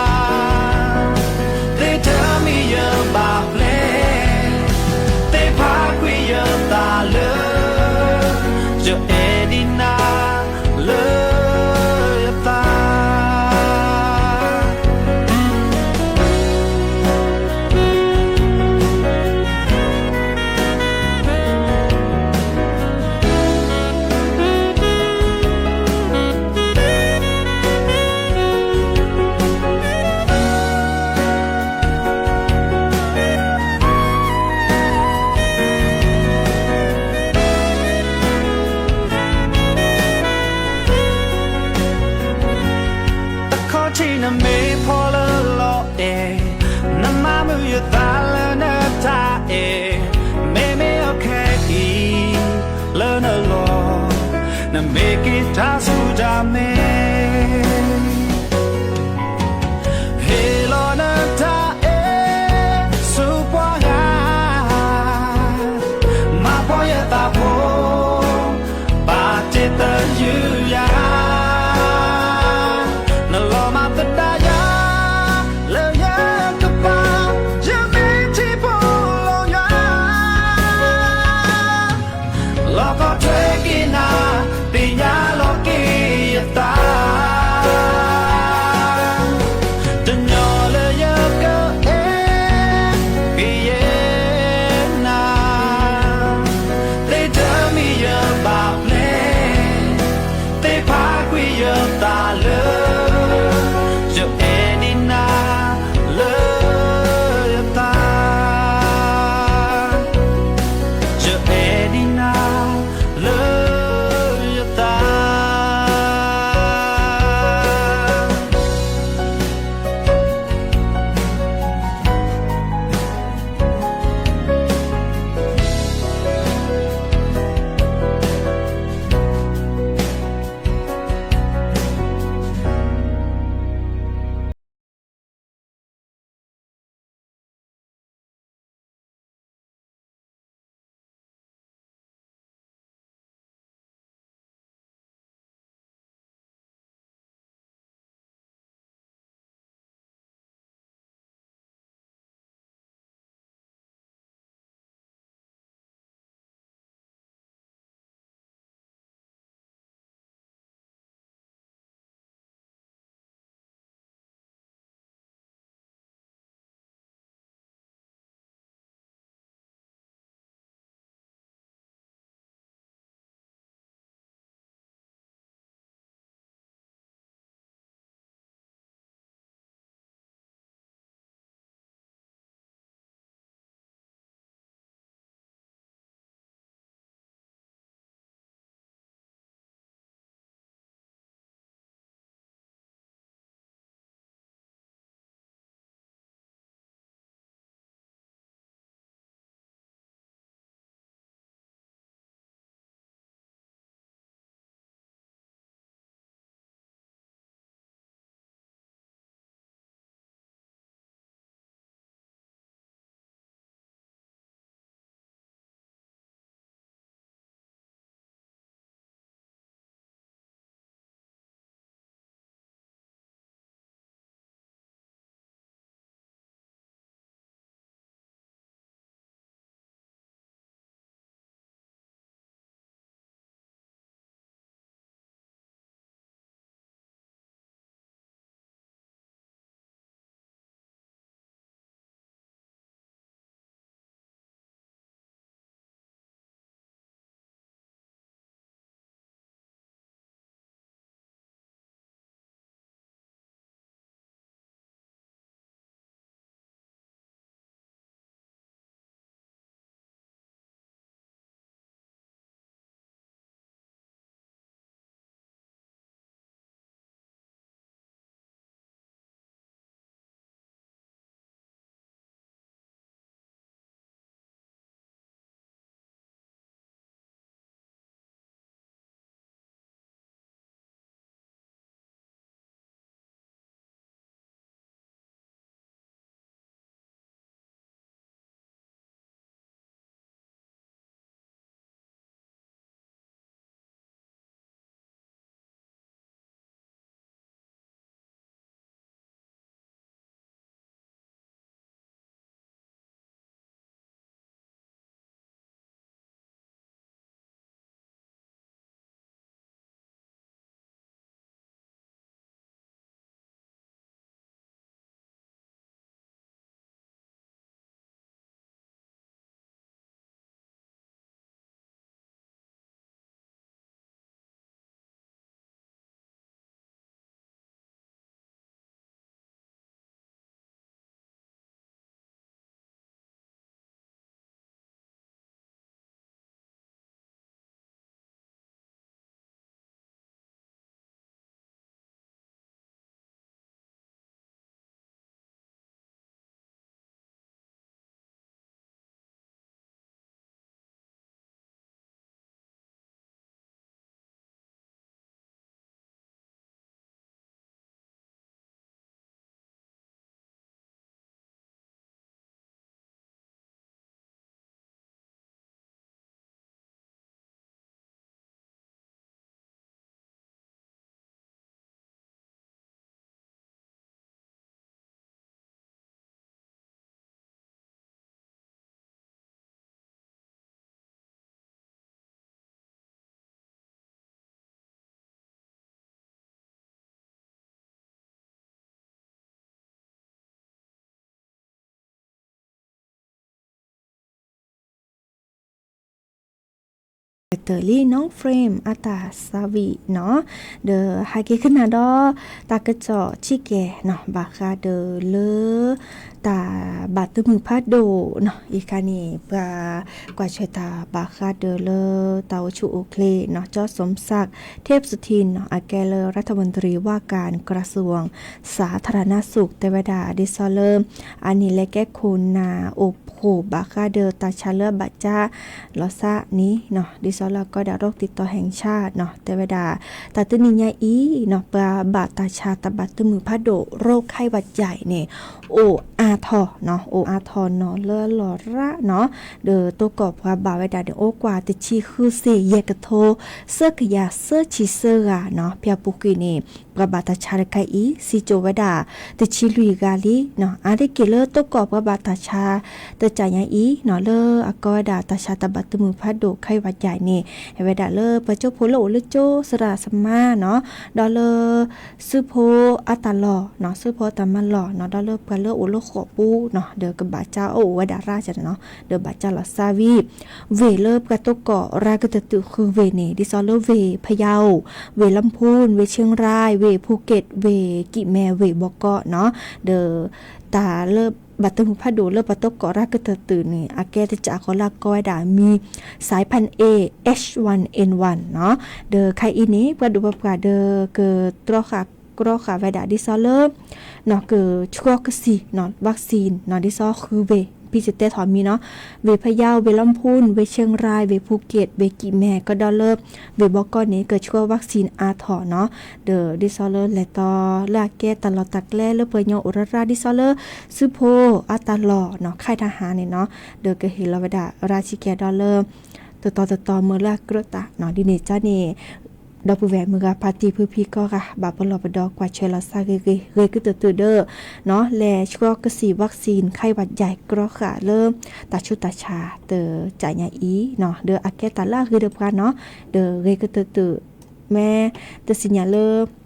သ့ၣ်ထၢမံယဘၣ်ပျဲၢ်, သ့ၣ်ဖးကွံာ်ယသးလၢ ယအဲၣ်ဒံးနၤလၢယသး အခီၣ်ထံးနမ့ၢ်ဖီလၢလီၤအဲၣ်, နမၤမုာ်ယသးလၢနတၢ်အဲၣ်, မ့မ့ၢ်အခဲအံၤ လၢနလီၢ်, နမ့ၢ်က့ၤတၢ်ဆူၣ်တၢ်မဲာ် ဟ့ၣ်လီၤနတၢ်အဲၣ်ဆူပှၤဂၤ, မၤဖှီၣ်ယသးဖိ, ပာ်တ့ၢ်သယုၢ်ယၤ, နလီၤမၤသဒၣ်ယၤ, လၢယကပၤ, ယမ့ၢ်ထံဖိလီၤယွၤ လီၤကီထွဲက့ၤနၤ, သ့ၣ်ညါလီၤက့ၤယသး ကတၢၢ်လံ နီၢ် Frame အတၢ်သးဝံၣ်နီၤ, ဒီးဟဲက့ၤကနၣ်ဒီး တၢ်ကစီၣ်ဆံးကဲနီၤ ဘၣ်ဃးဒီးလၢ တၢ်ဘၣ်သုးမုၢ်ဖးဒိၣ်နီၤ, အံၤခါန့ၣ် ပှၤကွၢ်ဆၢၣ်တၢ်ဘၣ်ဃးဒီးလၢ တၢ်အိၣ်ဆူၣ်အိၣ်ချ့နီၤ ကၠီ สมศักดิ์ เทพสุทิน နီၤ အကဲလၢ รัฐมนตรี ว่าการกระทรวงสาธารณสุข တဲဝဲဒၣ် ဒ်သိးလၢ အန့ၣ်လဲၤကဲခိၣ်နၢ်အိၣ်ဖှိၣ်ဘၣ်ဃးဒီးတၢ်ဆါလၢအဘၣ်ကၠါ လီၤသးန့ၣ်နီၤ, ဒ်သိးလၢအကိးဝဲဒၣ် โรคติดต่อแห่งชาติ နီၤ တဲဝဲဒၣ် တၢ်တနံၤညါအံၤနီၤ ပှၤဘၣ်တၢ်ဆါတၢ်ဘၣ်သုးမုၢ်ဖးဒိၣ် โรคไข้หวัดใหญ่ န့ၣ် အိၣ်အါထီၣ်နီၤ, အိၣ်အါထီၣ်နီၤလၢလီၢ်ရၣ်နီၤ, ဒီးတိကီၢ်ပှၤဘၣ်ဝဲဒၣ်န့ၣ် အိၣ်ကွၢ်တဆံဃုစ့ၣ်ယဲၢ်ကထိ သၢကယၤသၢဆံသၢဂၤနီၤ, ဖဲအပူၤကွံာ်န့ၣ် ပှၤဘၣ်တၢ်ဆါတခါအံၤ စံကၠိဝဲဒၣ် တဆံလွံၢ်ဂၤလံနီၤ, အါတက့ၢ်လၢတိကီၢ်ပှၤဘၣ်တၢ်ဆါ တကးညါအံၤနီၤ လၢအကိးဝဲဒၣ်တၢ်ဆါတၢ်ဘၣ်သုးမုၢ်ဖးဒိၣ် ไข้หวัดใหญ่ န့ၣ် ဟဲဝဲဒၣ်လၢပှၤကၠိဖိလၢအိၣ်လၢကၠိ စရၣ်စမါနီၤ, ဒီးလၢ သုးဖိအတၢ်လီၢ်နီၤ, သုးဖိအတၢ်မၤလီၢ်နီၤ, ဒီးလၢပှၤလၢအိၣ်လၢဃိာ်ပူၤနီၤ, ဒီးကဘၣ်ကၠါအိၣ်ဝဲဒၣ်ရၣ်ကနီၤ, ဒီးဘၣ်ကၠါလီၤသးဝံၣ် ဝ့ၢ်လၢပှၤတိကီၢ်ရၣ်ကတၢၢ်တုၤဃုဝ့ၢ်န့ၣ် ဒ်သိးလၢဝ့ၢ်ဖယါအိၣ်, ဝ့ၢ်လီမူၢ်, ဝ့ၢ်ခၠ့ၣ်ရၢၢ်, ဝ့ၢ်ဖူက့ၣ်, ဝ့ၢ်ကံၣ်မဲ, ဝ့ၢ်ဘီကီၢ်နီၤ, ဒီး တၢ်လၢ ဘၣ်သုးမုၢ်ဖးဒိၣ်လၢပှၤတိကီၢ်ရၣ်ကတၢၢ်တုၤန့ၣ် အကဲတကးဃီလၢအကိးဝဲဒၣ်မံၤ สายพันธุ์ A H one N one နီၤ, ဒီးခါအံၤန့ၣ် ပှၤဒိၣ်ပှၤပှၢ်ဒီးကတြီဃာ် ကြီဃာ်ဝဲဒၣ်ဒ်သိးလၢ နီၤ ကဆှီကစံၣ်နီၤ vaccine နီၤ ဒ်သိးဃုဝ့ၢ် ဖဲယတဲထီၣ်မံၤနီၤ, ဝ့ၢ်ဖယါ, ဝ့ၢ်လီမူၢ်, ဝ့ၢ်ခၠ့ၣ်ရၢၢ်, ဝ့ၢ်ဖူက့ၣ်, ဝ့ၢ်ကံၣ်မဲ, ကဒီးလၢ ဝ့ၢ်ဘီကီၢ်န့ၣ် ကဆှီ vaccine အါထီၣ်နီၤ, ဒီးဒ်သိးလၢလဲၤတီ လၢအကဲတၢ်လီၢ်တၢ်ကျဲလၢပှၤကညီအိၣ်ရၣ်ရၣ် ဒ်သိးလၢ သုးဖိအတၢ်လီၢ်နီၤ ခါထၣ်ဟါန့ၣ်နီၤ, ဒီးကဟ့ၣ်လီၤဝဲဒၣ်ရၣ်ဆံးကဲဒီးလၢ တတီၤတတီၤမ့ၢ်လၢအကြၢးတၢ်နီၤ, ဒ်န့ၣ်ကန့ၣ် ဒီပုၢ်ဝဲၢ်မုၢ်ဂၤဖါတံၢ်ဖုဖံကိးဂၤ ဘၣ်ပလီၢ်ပဒီကွၢ်ဆၢလီၤသးဂ့ၤဂ့ၤ ဂ့ၤကတၢၢ်တုၤဒီး နီၤ လဲၤဆှီကစံၣ် vaccine ခါအံၤဝဲယဲၢ် ကြီဃာ်လၢ တၢ်ဆူးတၢ်ဆါတကးညါအံၤနီၤ, ဒီးအကဲတၢ်လၢအဂ့ၤဒီးပှၤနီၤ, ဒီးဂ့ၤကတၢၢ်တုၤ မ့ၢ်တသ့ၣ်ညါလၢ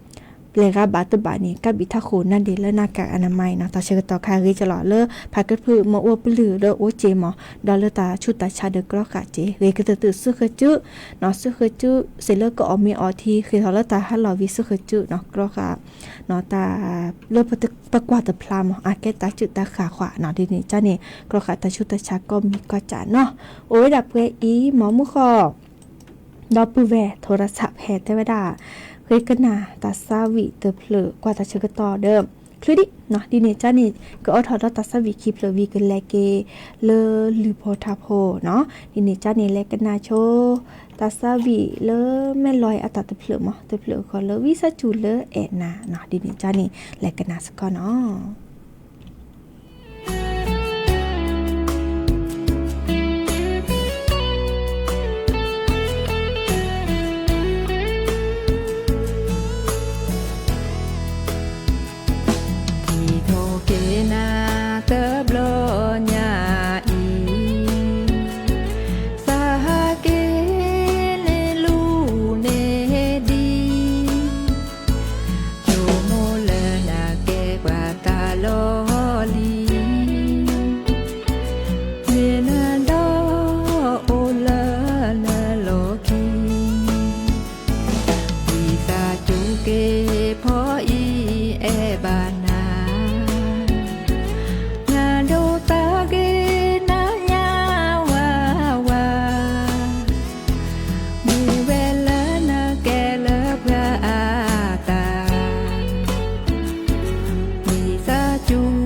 ပျဲၢ်ဂၤဘၣ်တဘၣ်န့ၣ် ကးဘံၣ်ထးခိၣ်နါဒ့ၣ်လၢ หน้ากากอนามัย နီၤ, တၢ်ဆၢကတီၢ်ခါဂ့ၤကလီၤလၢ ဖးကဖုမ့ၢ်အိၣ်ပလုၢ်ဒီးအိၣ်က့ၤမး, ဒီးလၢတၢ်ဆူးတၢ်ဆါဒီးကြီဃာ်က့ၤ ဂ့ၤကတၢၢ်တုၤသုဃၢၤစု, နီၤ သုဃၢၤစု စ့ၢ်လၢကအီၣ်မ့ၤအီထံ ဃ့ၢ်ထီၣ်လၢတၢ်ဟးလီၤဝံၤသုဃၢၤစုနီၤ, ကြီဃာ် နီၤ တၢ် လၢပကွၢ်တဖျါမး အကဲတၢ်စုၣ်တၢ်ဃၣ်ဃၣ်နီၤ, ဒ်န့ၣ်ကန့ၣ် ကြီဃာ်တၢ်ဆူးတၢ်ဆါကိးမံၤကိးကးနီၤ, အိၣ်ဝဲဒၣ်ပှဲၤအံၤ မ့ၢ်မုၢ်ဃီ ဒီပုၢ်ဝဲၢ် โทรศัพท์ ဖဲတဲဝဲဒၣ် ဃ့ကနၣ်တၢ်သးဝံၣ်တဖျၢၣ် ကွၢ်တၢ်ဆၢကတီၢ်ဒီး ချုးဒံးနီၤ, ဒ်န့ၣ်ကန့ၣ် ကအိးထီၣ်ဒီးတၢ်သးဝံၣ်ခံဖျၢၣ်ဝံၤ ကလဲၤက့ၤလၢလုၢ်ဖိထါဖိနီၤ, ဒ်န့ၣ်ကန့ၣ် လဲၤကနၣ်ဆိ တၢ်သးဝံၣ်လၢမဲၢ်လီၤအတၢ်တဖျၢၣ်မး တဖျၢၣ်ဃီလၢဝံသးစူၤလၢအဲၣ်နၤနီၤ, ဒ်န့ၣ်ကန့ၣ် လဲၤကနၣ်စ့ၢ်ကီးနီၤ. Ithokena တဘျီညါအံၤ, သးဟးက့ၤန့ၢ်လူၤန့ၢ်ဒံး, ဆိကမိၣ်လၢနကဲပှၤတၢ်လီၢ်လံ, မ့ၢ်နဒီးအိၣ်လၢနလီၢ်ခံ, ဝံသးစူၤက့ၤဖီအံၤအဲၣ်ဘၣ်နၤ, နဒိးသးက့ၤနညါဝးဝး, မ့ၢ်ဝဲလၢနကဲလၢပှၤအသး, ဝံသးစူၤ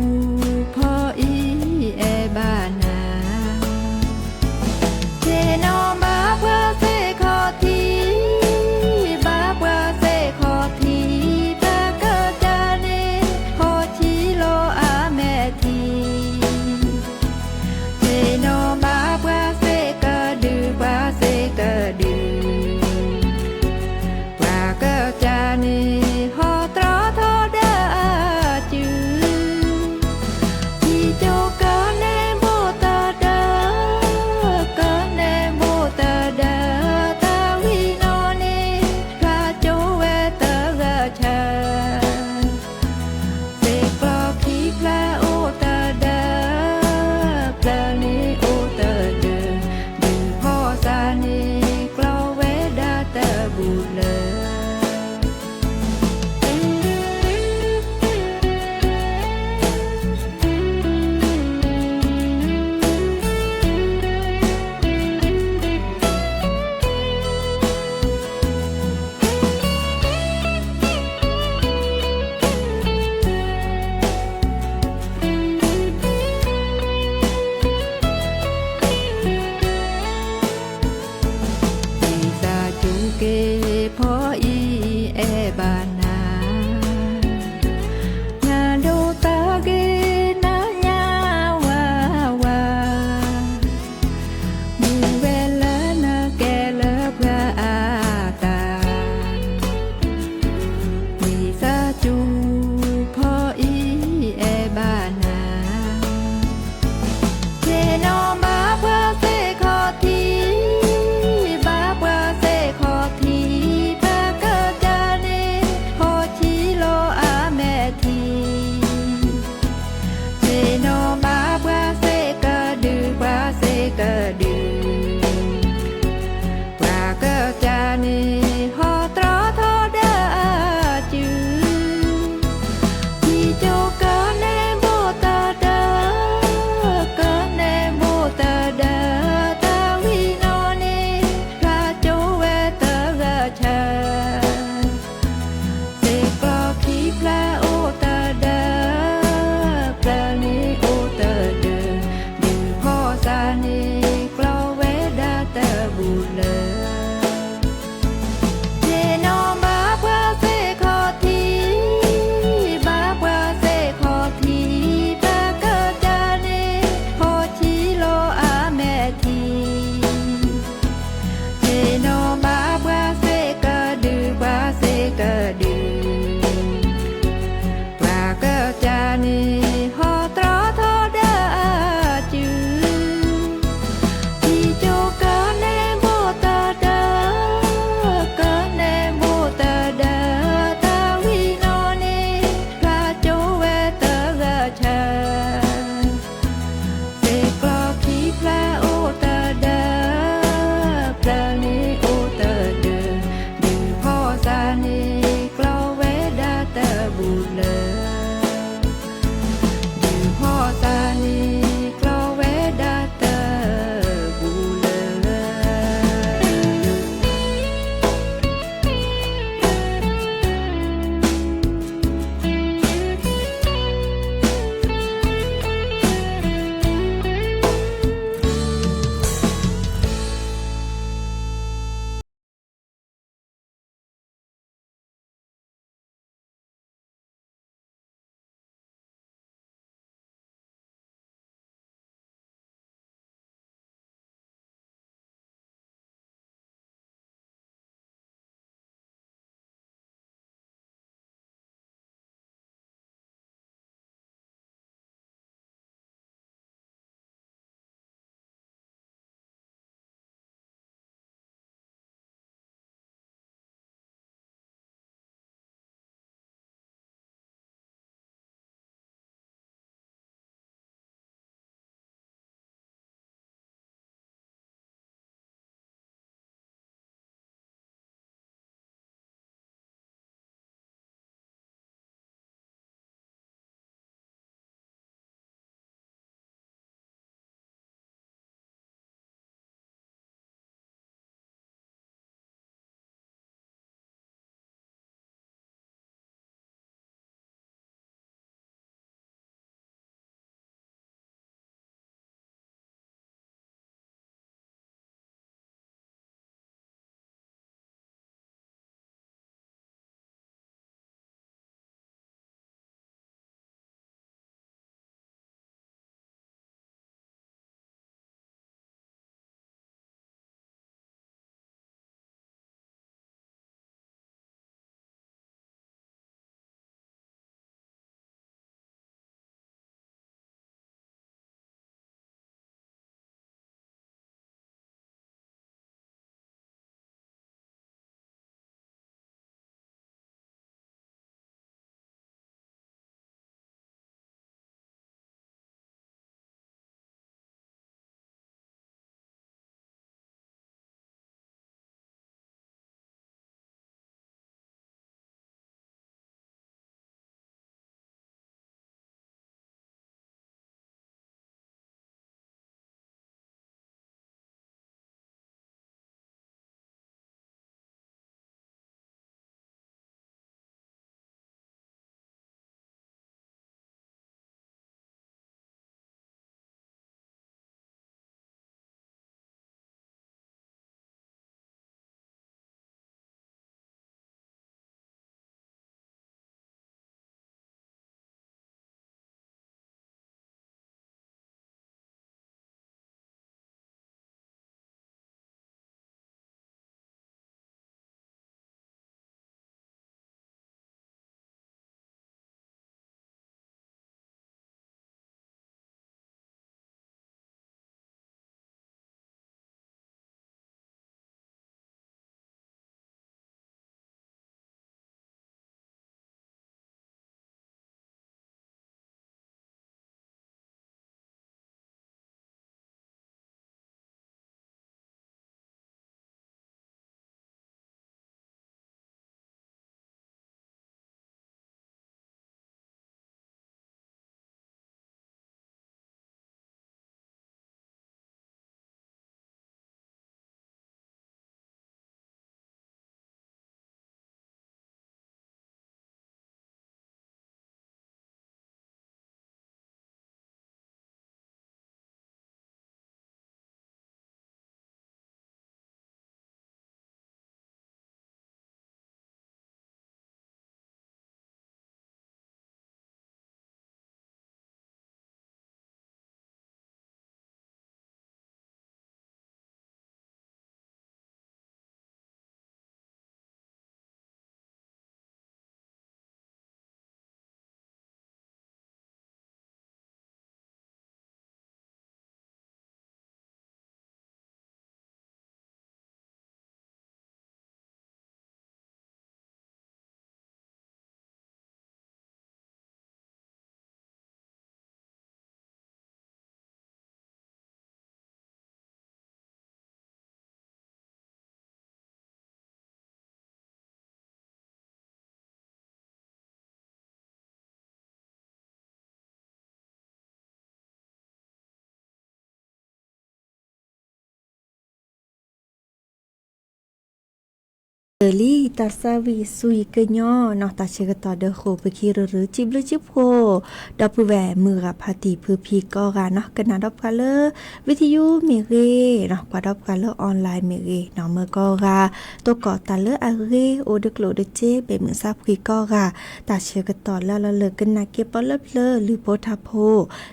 လံတၢ်ဆါဝံၤဆူယံၤကညီနီၤ တၢ်ဆၢကတီၢ်ဒၢဃိာ် ပခံရၢရၢ စံးဘျုးစံးဖှိၣ် ဒီပုၢ်ဝဲၢ်မုၢ်ဂၤဖါတံၢ်ဖုဖံကိးဂၤနီၤ ကနၣ်ဒီးပှၤလၢ ဝံသယုမ့ၢ်ဂ့ၤနီၤ ကွၢ်ဒီးပှၤလၢ online မ့ၢ်ဂ့ၤနီၤ မုၢ်ကိးဂၤ တိၢ်ကီၢ်တၢ်လၢအဂ့ၤ အိၣ်တကျိၣ်တစ့ ဘဲၣ်မုၢ်ဆါဖှံကိးဂၤ တၢ်ဆၢကတီၢ်လၢအလီၢ်လၢ် ကနၣ်က့ၤပီလၢပျၢၤ လုၢ်ဖိထါဖိ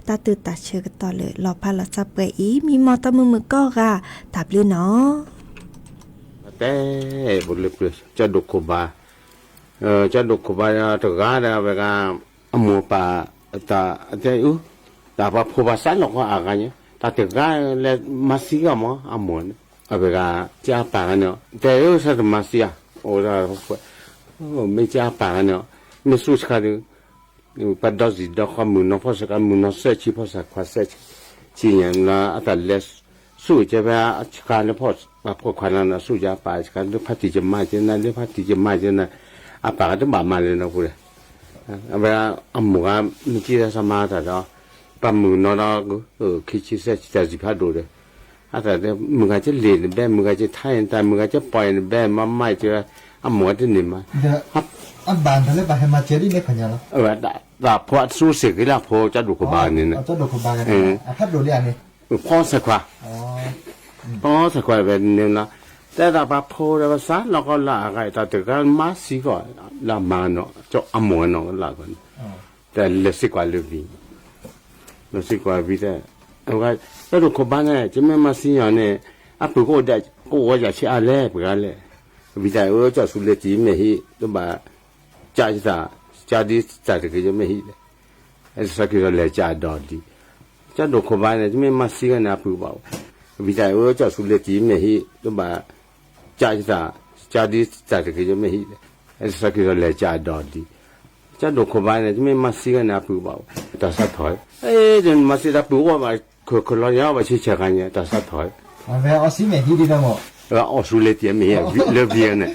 တၢ်သုးတၢ်ဆၢကတီၢ်လၢ လီၤဖးလီၤစၢ်ပှဲၤအံၤ မံမီၢ်တၢ်မုာ်မုာ်ကိးဂၤ တၢ်ဘျုးနီၤ တဲ ပလၢပျၢၤ ကၠီဒိၣ်ခိၣ်ဘါ, ကၠီဒိၣ်ခိၣ်ဘါတဂၤဒီးဝဲဂၤ အမိၢ်ပၢ် တၢ်တဲအူ တၢ်ပှၤဖိပှၤစးလီၤကီအဂၤညါ တၢ်တဂၤလဲၤမၤသံဂီၢ်မး အမိၢ်န့ၣ် အဝဲဂၤ ကၠီအပၢ်ဂၤန့ၣ် တဲအူ ဆၢတမၤသံဧါ အိၣ်ဒၣ် မ့ၢ်ကၠီအပၢ်ဂၤန့ၣ် မ့ၢ်ဆူၣ်ဆှါဒုး ပှၤဒီစံၣ်ဒီခီမုၢ်နီၤဖီၣ်စခါ မုၢ်နီၤသၢဆံဖီၣ်စခါခွါသၢဆံညါ အတၢ်လဲၤဆူၣ်ကဲဖဲအဆှါလၢဖီၣ် ပှၤဖီၣ်ခွါလၢနဆူၣ်ကဲအပၢ်ဆှါ လၢဖါတံၢ်ကမၣ်ကဲနၤ လၢဖါတံၢ်ကမၣ်ကဲနၤ အပၢ်ကတဘၣ်မၤလဲၤနီၤပူၤဒီး အဝဲအမိၢ်ဂၤ မ့ၢ်ကံၣ်တၢ်ဆၢမၤတၢ်ဒီး ပှၤမုၢ်နီၤဒီး ခံဆံသၢဆံတၢ်စံးဖးဒိၣ်ဒီး အတၢ်တဲ မုၢ်ဂၤကလ့ၣ်နဘဲ မုၢ်ဂၤကထါနတၢ် မုၢ်ဂၤကပီၢ်နဘဲ မၤမၤကဲ အမိၢ်ဂၤတန့ၢ်မး အဘၣ်တၢ်လၢပှၤဟဲမၤစၢၤဒ်န့ၣ်ခီညါလီၤ တၢ်ဖိအသူစ့ၢ်ကီးလၢအဖိ ကၠီဒိၣ်ခိၣ်ဘါန့ၣ် ဖးဒိၣ်လံဧါန့ၣ် ဖီစဲးခွါ ဖီစဲးခွါဝဲန့ၣ်လီၤ တဲဒၣ်ပှၤဖိဒီးပှၤစးလီၤကီလၢအဂၤ တၢ်တဂၤမၤသံကီး လၢအမၤနီၤ ကၠီအမိၢ်နီၤလၢအဂၤန့ၣ် တၢ်လဲၤစ့ၢ်ကီးလၢဝံၤ လဲၤစ့ၢ်ကီးဝံၤတဲ ကၠီဒိၣ်ခိၣ်ဘါန့ၣ် ကမ့ၢ်မၤသံညီန့ၣ် အပုၢ်ကအိၣ်ဒၣ် ကအိၣ်ဝဲဒၣ်ဆံးအါလဲၣ် ပှၤဂၤလဲၣ် ဝံၤတၢ်အၢ ကၠီဆူလဲၤတံၢ်မ့ၢ်ဟံၣ် တဘၣ် ကၠီတၢ် ကၠီဒ်တၢ်တဂ့ၤမ့ၢ်ဟံၣ်လဲၣ် စးက့ၤဒီးလဲၤကၠီဒီးဒံး ကၠီဒိၣ်ခိၣ်ဘါန့ၣ် ကမ့ၢ်မၤသံဂၤန့ၣ် အပုၢ်ဘၣ် ဝံၤတၢ်အၢ ကၠီဆူလဲၤတံၢ်မ့ၢ်ဟံၣ် တဘၣ် ကၠီတၢ် ကၠီဒ်တၢ်တဂ့ၤမ့ၢ်ဟံၣ်လဲၣ် စးက့ၤဒီးလဲၤကၠီဒီးဒံး ကၠီဒိၣ်ခိၣ်ဘါန့ၣ် ကမ့ၢ်မၤသံဂၤန့ၣ် အပုၢ်ဘၣ် တၢ်စးထီၣ် မၤသံတၢ်ပုၢ်အိၣ်ဘၣ် ခိၣ်လီၤညါဘၣ် ဆံဆဲးခါညါ တၢ်စးထီၣ် အီၣ်ဆူလဲၤတံၢ်မ့ၢ်ဟံၣ် လၢဝံၤန့ၣ်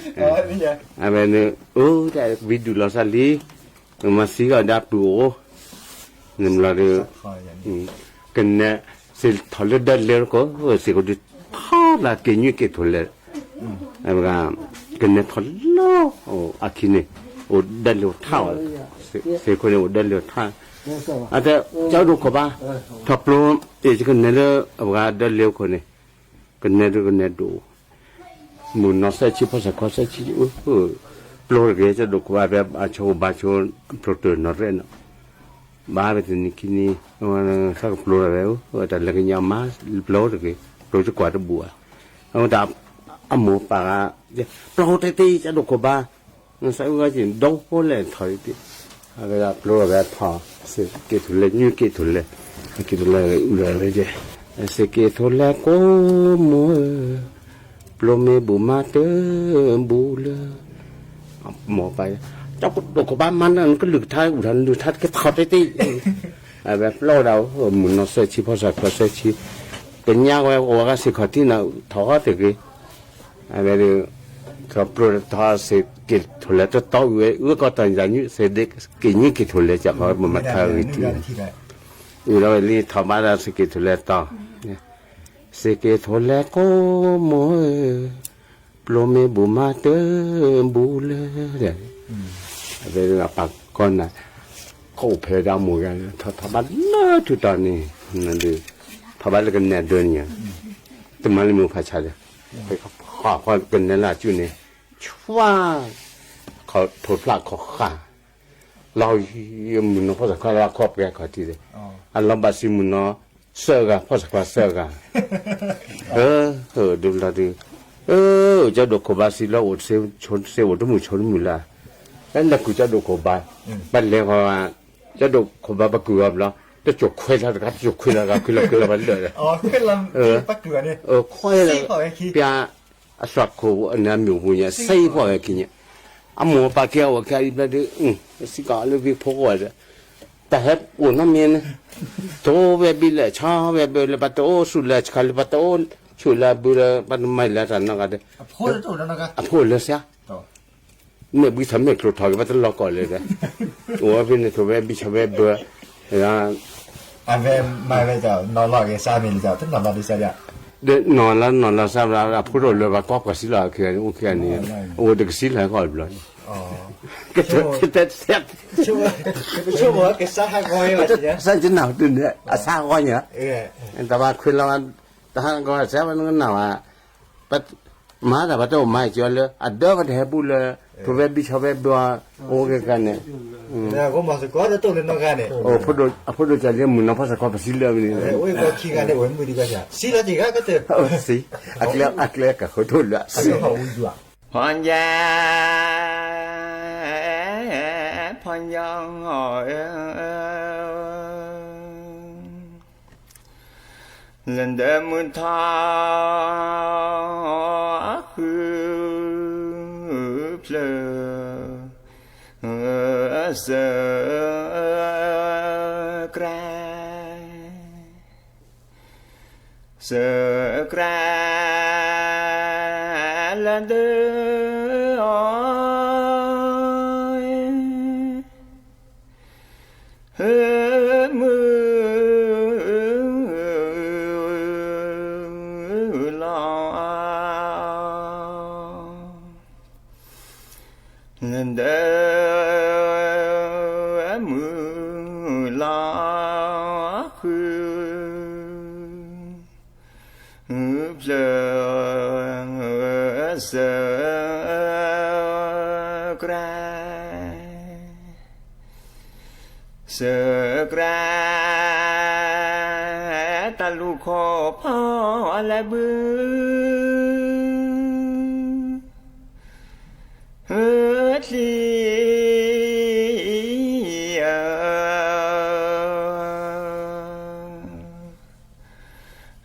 အဝဲန့ၣ် အိၣ် ဝံဒုၣ်လီၤစၢ်လံ မၤသံဂၤဒီးပုၢ်အိၣ် န့ၣ်လီၤဒီး ကနဲ စ့ထီၣ်လၢဒၢလၢကီၢ် စ့ကီးဒုးထီၣ်လၢက့ၤညွံးက့ၤထိၣ်လဲၣ် ကနဲထီၣ်လၢ အခံန့ၣ် အိၣ်ဒၢလၢထၣ် စ့ခိၣ်န့ၣ်အိၣ်ဒၢလၢထၣ် အတဲ ကၠီဒိၣ်ခိၣ်ဘါ ထီၣ်ပျိ အ့ၣ် ကနဲလၢ အဝဲဒၢလၢခိၣ်န့ၣ် ကနဲဒုးကနဲဒိၣ် မုၢ်နီၤသၢဆံဖီၣ်စးခွါသၢဆံ ပျိတဂ့ၤ ကၠီဒိၣ်ခိၣ်ဘါ ဖဲအဆိကဘါဆိ ပျိတၢ်နီၤရဲၣ်နီၤ ဘၣ်ဝဲတနံၤခံနံၤ သးကပျိလီၤဝဲ တၢ်လဲၤကညးမး ပျိတဂ့ၤ ပျိတကွၢ်တဘူၣ်ဘၣ် အဝဲတၢ် အမိၢ်ပၢ်ဂၤ ပျိတ့ၢ်တ့ၢ် ကၠီဒိၣ်ခိၣ်ဘါ စးအုၣ်ဂၤက့ၤ ဒီဖိလဲၣ်ထီၣ်တ့ၢ် အဝဲဒၣ်ပျိလီၤဝဲထီၣ် စ့က့ၤထိၣ်လဲၣ် ညွံးက့ၤထိၣ်လဲၣ် က့ၤထိၣ်လဲၣ်အုၣ်လီၤဝဲက့ၤ စ့က့ၤထိၣ်လဲၣ်ကိးမူ ပျိမ့ၢ်ဘူးမၤတဘူးလၢ မိၢ်ပၢ် ကၠီဒိၣ်ခိၣ်ဘါမၤနၢၤ နကလုၢ်ကထါအုၣ်ထီၣ်နလုၢ်ထါတက့ၢ်ထီၣ်တ့ၢ်တ့ၢ် အဝဲပျိဒၣ် မုၢ်နီၤသၢဆံဖီၣ်စးခွါသၢဆံ ကညးဝဲအိၣ်ဝဲဂၤစ့ၢ်ခီးထံနၤ ထီၣ်တဂ့ၤ အဝဲဒၣ် ထီၣ်ပျိထီၣ်စ့က့ၤထိၣ်လဲၣ်တတီၤဝဲ အုၣ်ကီးတၢ်ညါ စ့က့ၤညွံးက့ၤထိၣ်လဲၣ် ကၠီခီမၤထါဂ့ၤထံ အုၣ်လီၤဝဲလံ ထီၣ်ဘါဒၣ်စ့က့ၤထိၣ်လဲၣ်တီၤ စ့က့ၤထိၣ်လဲၣ်ကိးမူ ပျိမ့ၢ်ဘူးမၤတဘူးလၢ အဝဲဒၣ်ပာ်ကီနၤ ကအိၣ်ဖဲဒၣ်မိၢ်ဂၤ ထီၣ်ထီၣ်ဘါလၢထူးတီၤန့ၣ် ထီၣ်ဘါလၢကနဲဒၢန့ၣ် တမၤလၢမုၢ်ဖးဆါဒီး ကနဲလၢအစုန့ၣ် ဆွါ ခိးဖိဖျၢၣ်ခိးဃာ် လီၤ မုၢ်နီၤဖီၣ်စးခွါလၢအခီၣ်ပှဲၤခီၣ်ထံးဒီး အလီၤဘၣ်စံးမုၢ်နီၤ သၢဂၤ ဖီၣ်စးခွါသၢဂၤ ဒုးလီၤဒုး ကၠီဒိၣ်ခိၣ်ဘါစံးလီၤအိၣ် စ့အိၣ်တမုာ်ဆိတမုာ်လၢ လဲၤကူၣ်ကၠီဒိၣ်ခိၣ်ဘါ ပလဲၤဃီ ကၠီဒိၣ်ခိၣ်ဘါပကူၣ်အီၤဘျီ တစိၢ်ခွဲလီၤတဂၤ တစိၢ်ခွဲလီၤတဂၤ ခွဲလီၤခွဲလီၤပှၤလၢာ်ဒီး ခွဲလီၤ ပျၢ် အသွၣ်ခိၣ်န့ၣ်အမ့ၢ်အိၣ်ပူၤညါ စ့ဖှီၣ်ဝဲခံညါ အမိၢ်ပၢ်ကဲအိၣ်ခဲအံၤဘျီဒုး စံးကီးလၢဝံဖိကအိၣ်ဒီး တၢ်ဟဲအိၣ်နီတမံၤန့ၣ် တိၢ်ဝဲဘံလၢ ဆီဝဲဘၢလၢ ပတအိၣ်ဆူၣ်လၢဆှးလၢ ပတအိၣ်ဆူၣ်လၢဘုလၢ ပတမၤလၢတၢ်နီတဂၤဒီး အဖိလၢစ့ မ့ၢ်ဘှံးထီၣ်မ့ၢ်ကျိၤထီၣ်က့ၤ ပတလီၤကီၢ်လၢၤဒီး အိၣ်ဝဲဖဲန့ၣ်ထိၣ်ဝဲဘံဆီၣ်ဝဲဘၢ အဝဲမၤဝဲ နီၤလီၤက့ၤစၢ်မ့ၢ်လၢ တနီၤလီၤဒ်စၢ်ဒၣ် နီၢ်လၢနီၢ်လၢစါဘျါ အဖိဒိၣ်လၢပှၤကီၢ်ပှၤစံလီၤ အိၣ်ခံဂၤန့ၣ် အိၣ်တကစံလၢကီၢ်တဘျီန့ၣ် ကတဲ စၢ်ကနၣ်တုၤန့ၣ် အစါဂီၢ်ညါ တဘၣ်ခွဲလီၤ တဟးဂီၤစဲဝဲနကနၣ်ဝဲ မၤတၢ်ပှၤတအိၣ်မၤကၠီလၢ အဒၢပတဟဲပူၤလၢ ထိၣ်ဖဲဘံၣ်ဆီဖဲဘံၣ် အိၣ်ကဲကါန့ၣ် အဖိဒိၣ်ကၢ်လံမုၢ်နီၢ်ဖီၣ်စ့ၢ်ကီးပစံလၢမနုၤလဲၣ် စံ အကျဲကဃၢၤဒိၣ်လၢ ဖီၣ်ညါ ဖီၣ်ညါ လၢဒၢမုၢ်ထီၣ် ဃုဖျၢၣ် စၢကြၢး စၢကြၢး လၢဒၢအီၤ မုၢ်လီၤ လၢဒၢမုၢ်လီၤဃု ဖျၢၣ် စၢကြၢး စၢကြၢး တၢ်လူၢ်ခိၣ်ဖီၣ်လဲၤဘု ချံ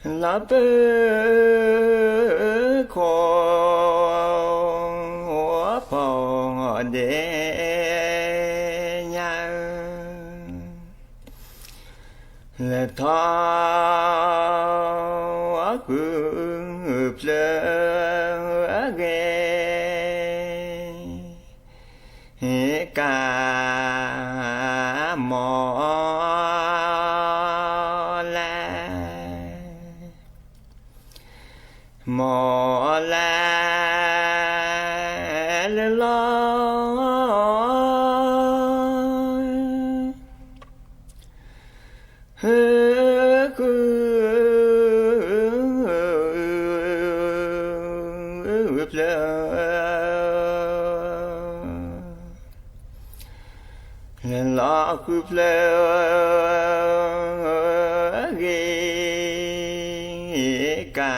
လီၤပၢ ခိၣ်ဖီၣ်ဒဲးညါ လဲၤထီၣ်ဃုဖျၢၣ်အဂ့ၢ် ကါမီၤလဲၣ် မီၤလဲၣ်လၢလီၤ ဃုဖျၢၣ် လၢလီၤဃုဖျၢၣ်အဂ့ၢ် ကါ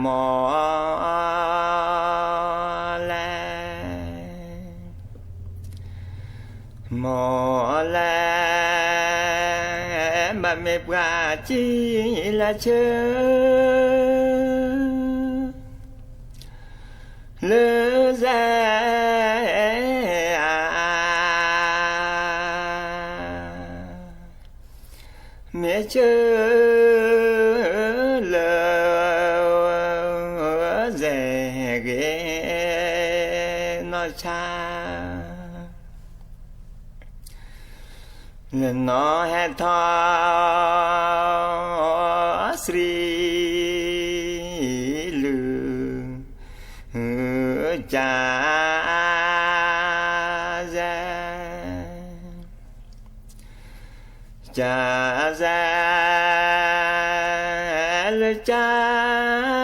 မီၤလဲၣ် မီၤလဲၣ် ဘၣ်မ့ၢ်ပှၤစံလၢဆၢ လၢစဲ မ့ၢ်ဆၢ လၢစဲဂ့ၤ နီၢ်ဆါ လၢနီၢ်ဟဲထီၣ် စံလုၢ် ကၢ်စဲ ကၢ်စဲ လၢကၢ်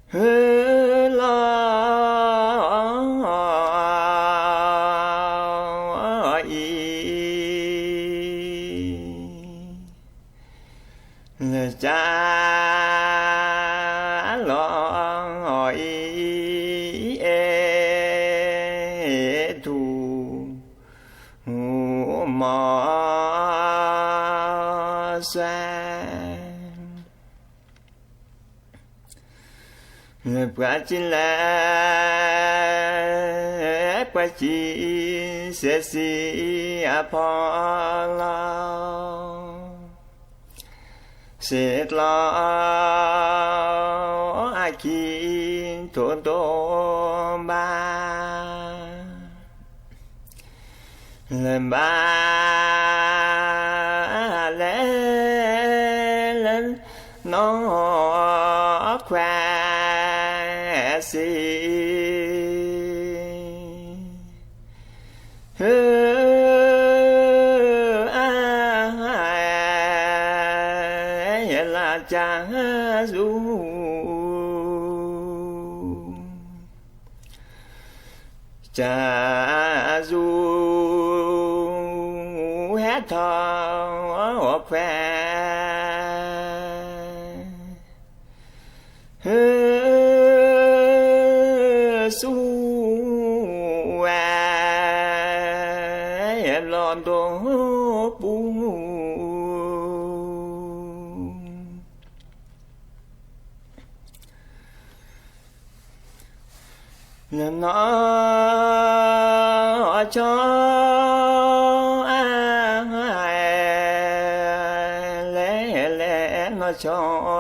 အီၤ လီၤအံၤ လၢကၢ်လီၤအံၤ အဲၣ်ထူၣ် မီၤစွဲ လၢပှၤစံလဲၣ် ပှၤစံ စဲစံအဖီလာ် စံကျီအခံ ထိၣ်ဒိၣ်ဘၣ် လၢဘၣ်လဲၤလၢ နီၢ်ခွါစံး, ဧၢ, ယလၢကၢ်စူၤ ကၢ်စူၤ ဟဲထီၣ်ခွဲး, ဆူဝဲ ဘျီၣ်ဒိၣ်ပူၤ လၢနီၢ်ဆီ လဲၤလဲၤနီၢ်ဆီဧါ,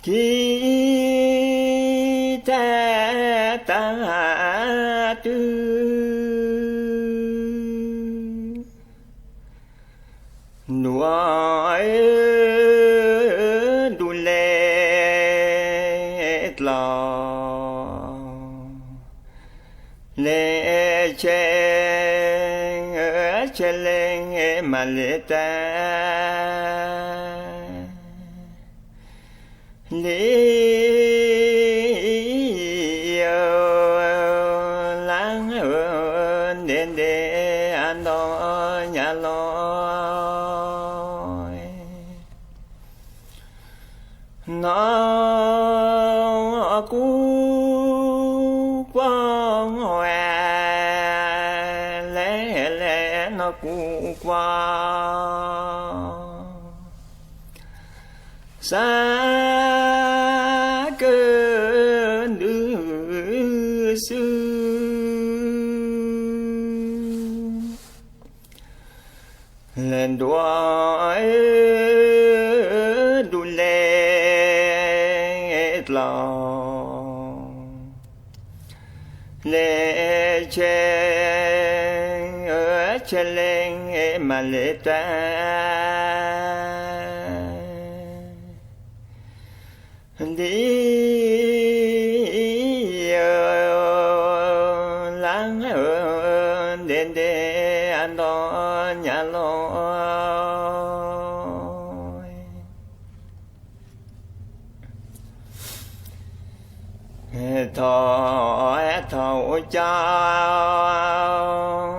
ကံၢ်ထဲတၢ်တုၤ ဒူၣ်ဧၢ ဒူၣ်လဲၤကျီၤ, လဲၤဆဲး ဆဲးလဲၤမၤလဲၤတၢ် လံဧၢ, လါဧၢ ဒဲးဒဲး အဒီညါလီၤ, နီၢ်ကူကွီၢ်ဝဲ လဲၤလဲၤနီၢ်ကူကွီၢ် စးကဒုစု လဲၤဒွး ဒူၣ်လဲၤကျီၤ လဲၤဆဲး ဆဲးလဲၤမၤလဲၤတၢ် ဒ်အံၤ လါဧၢ ဒဲးဒဲး အဒီညါလီၤ ထီၣ် ထီၣ်အိၣ်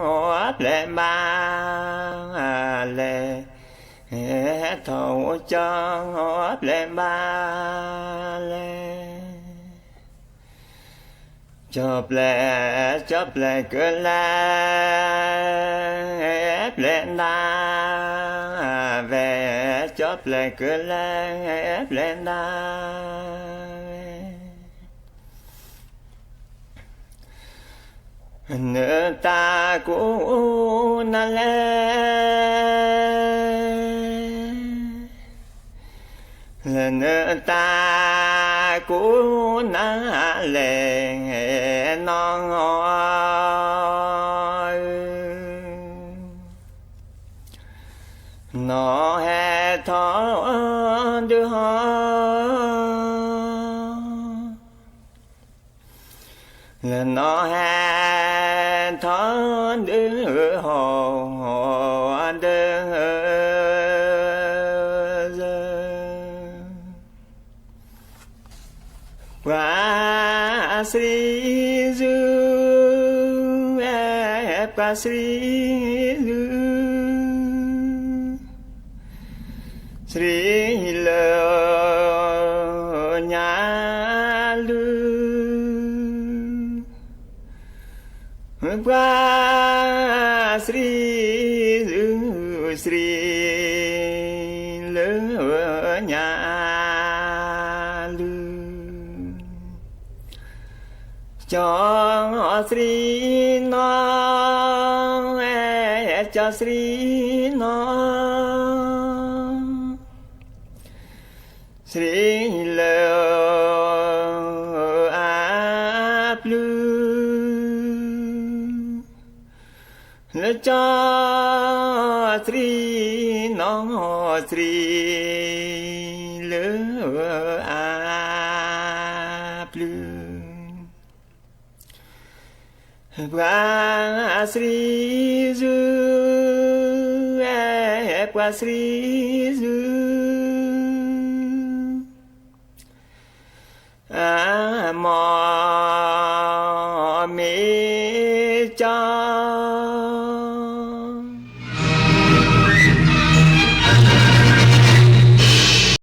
ကၠီ ပျဲၢ်ဘၣ်လဲၣ်, ထီၣ်အိၣ်ကၠီ ပျဲၢ်ဘၣ်လဲၣ်, ကၠီပျဲၢ် ကၠီပျဲၢ်ကလဲၣ် ပျဲၢ်နၤဝဲ, ကၠီပျဲၢ်ကလဲၣ် ပျဲၢ်နၤဝဲ နတၢ်ကိးနၤလဲၣ်, လၢနတၢ်ကိးနၤလဲၣ် နီၢ်ဧၢ, နီၢ်ဟဲထီၣ်ဒုးဟီၣ် လၢနီၢ်ဟဲထီၣ်ဒုးဟီၣ်ဒုး ပှၤစံးဆူ ပှၤစံးဆူ စံးလၢညါလူၤ ပှၤစံးဆူ စံးလၢညါလူၤ ကၠီစံးနီၢ် ကၠီစံးနီၢ် စံးလၢအပျုၤ ကၠီသရံးနီၢ်သရံးလၢအါ ပျုၤ, ပှၤသရံးစူၤ, ပှၤသရံးစူၤ, အမ့ၢ်မ့ၢ်ကၠီ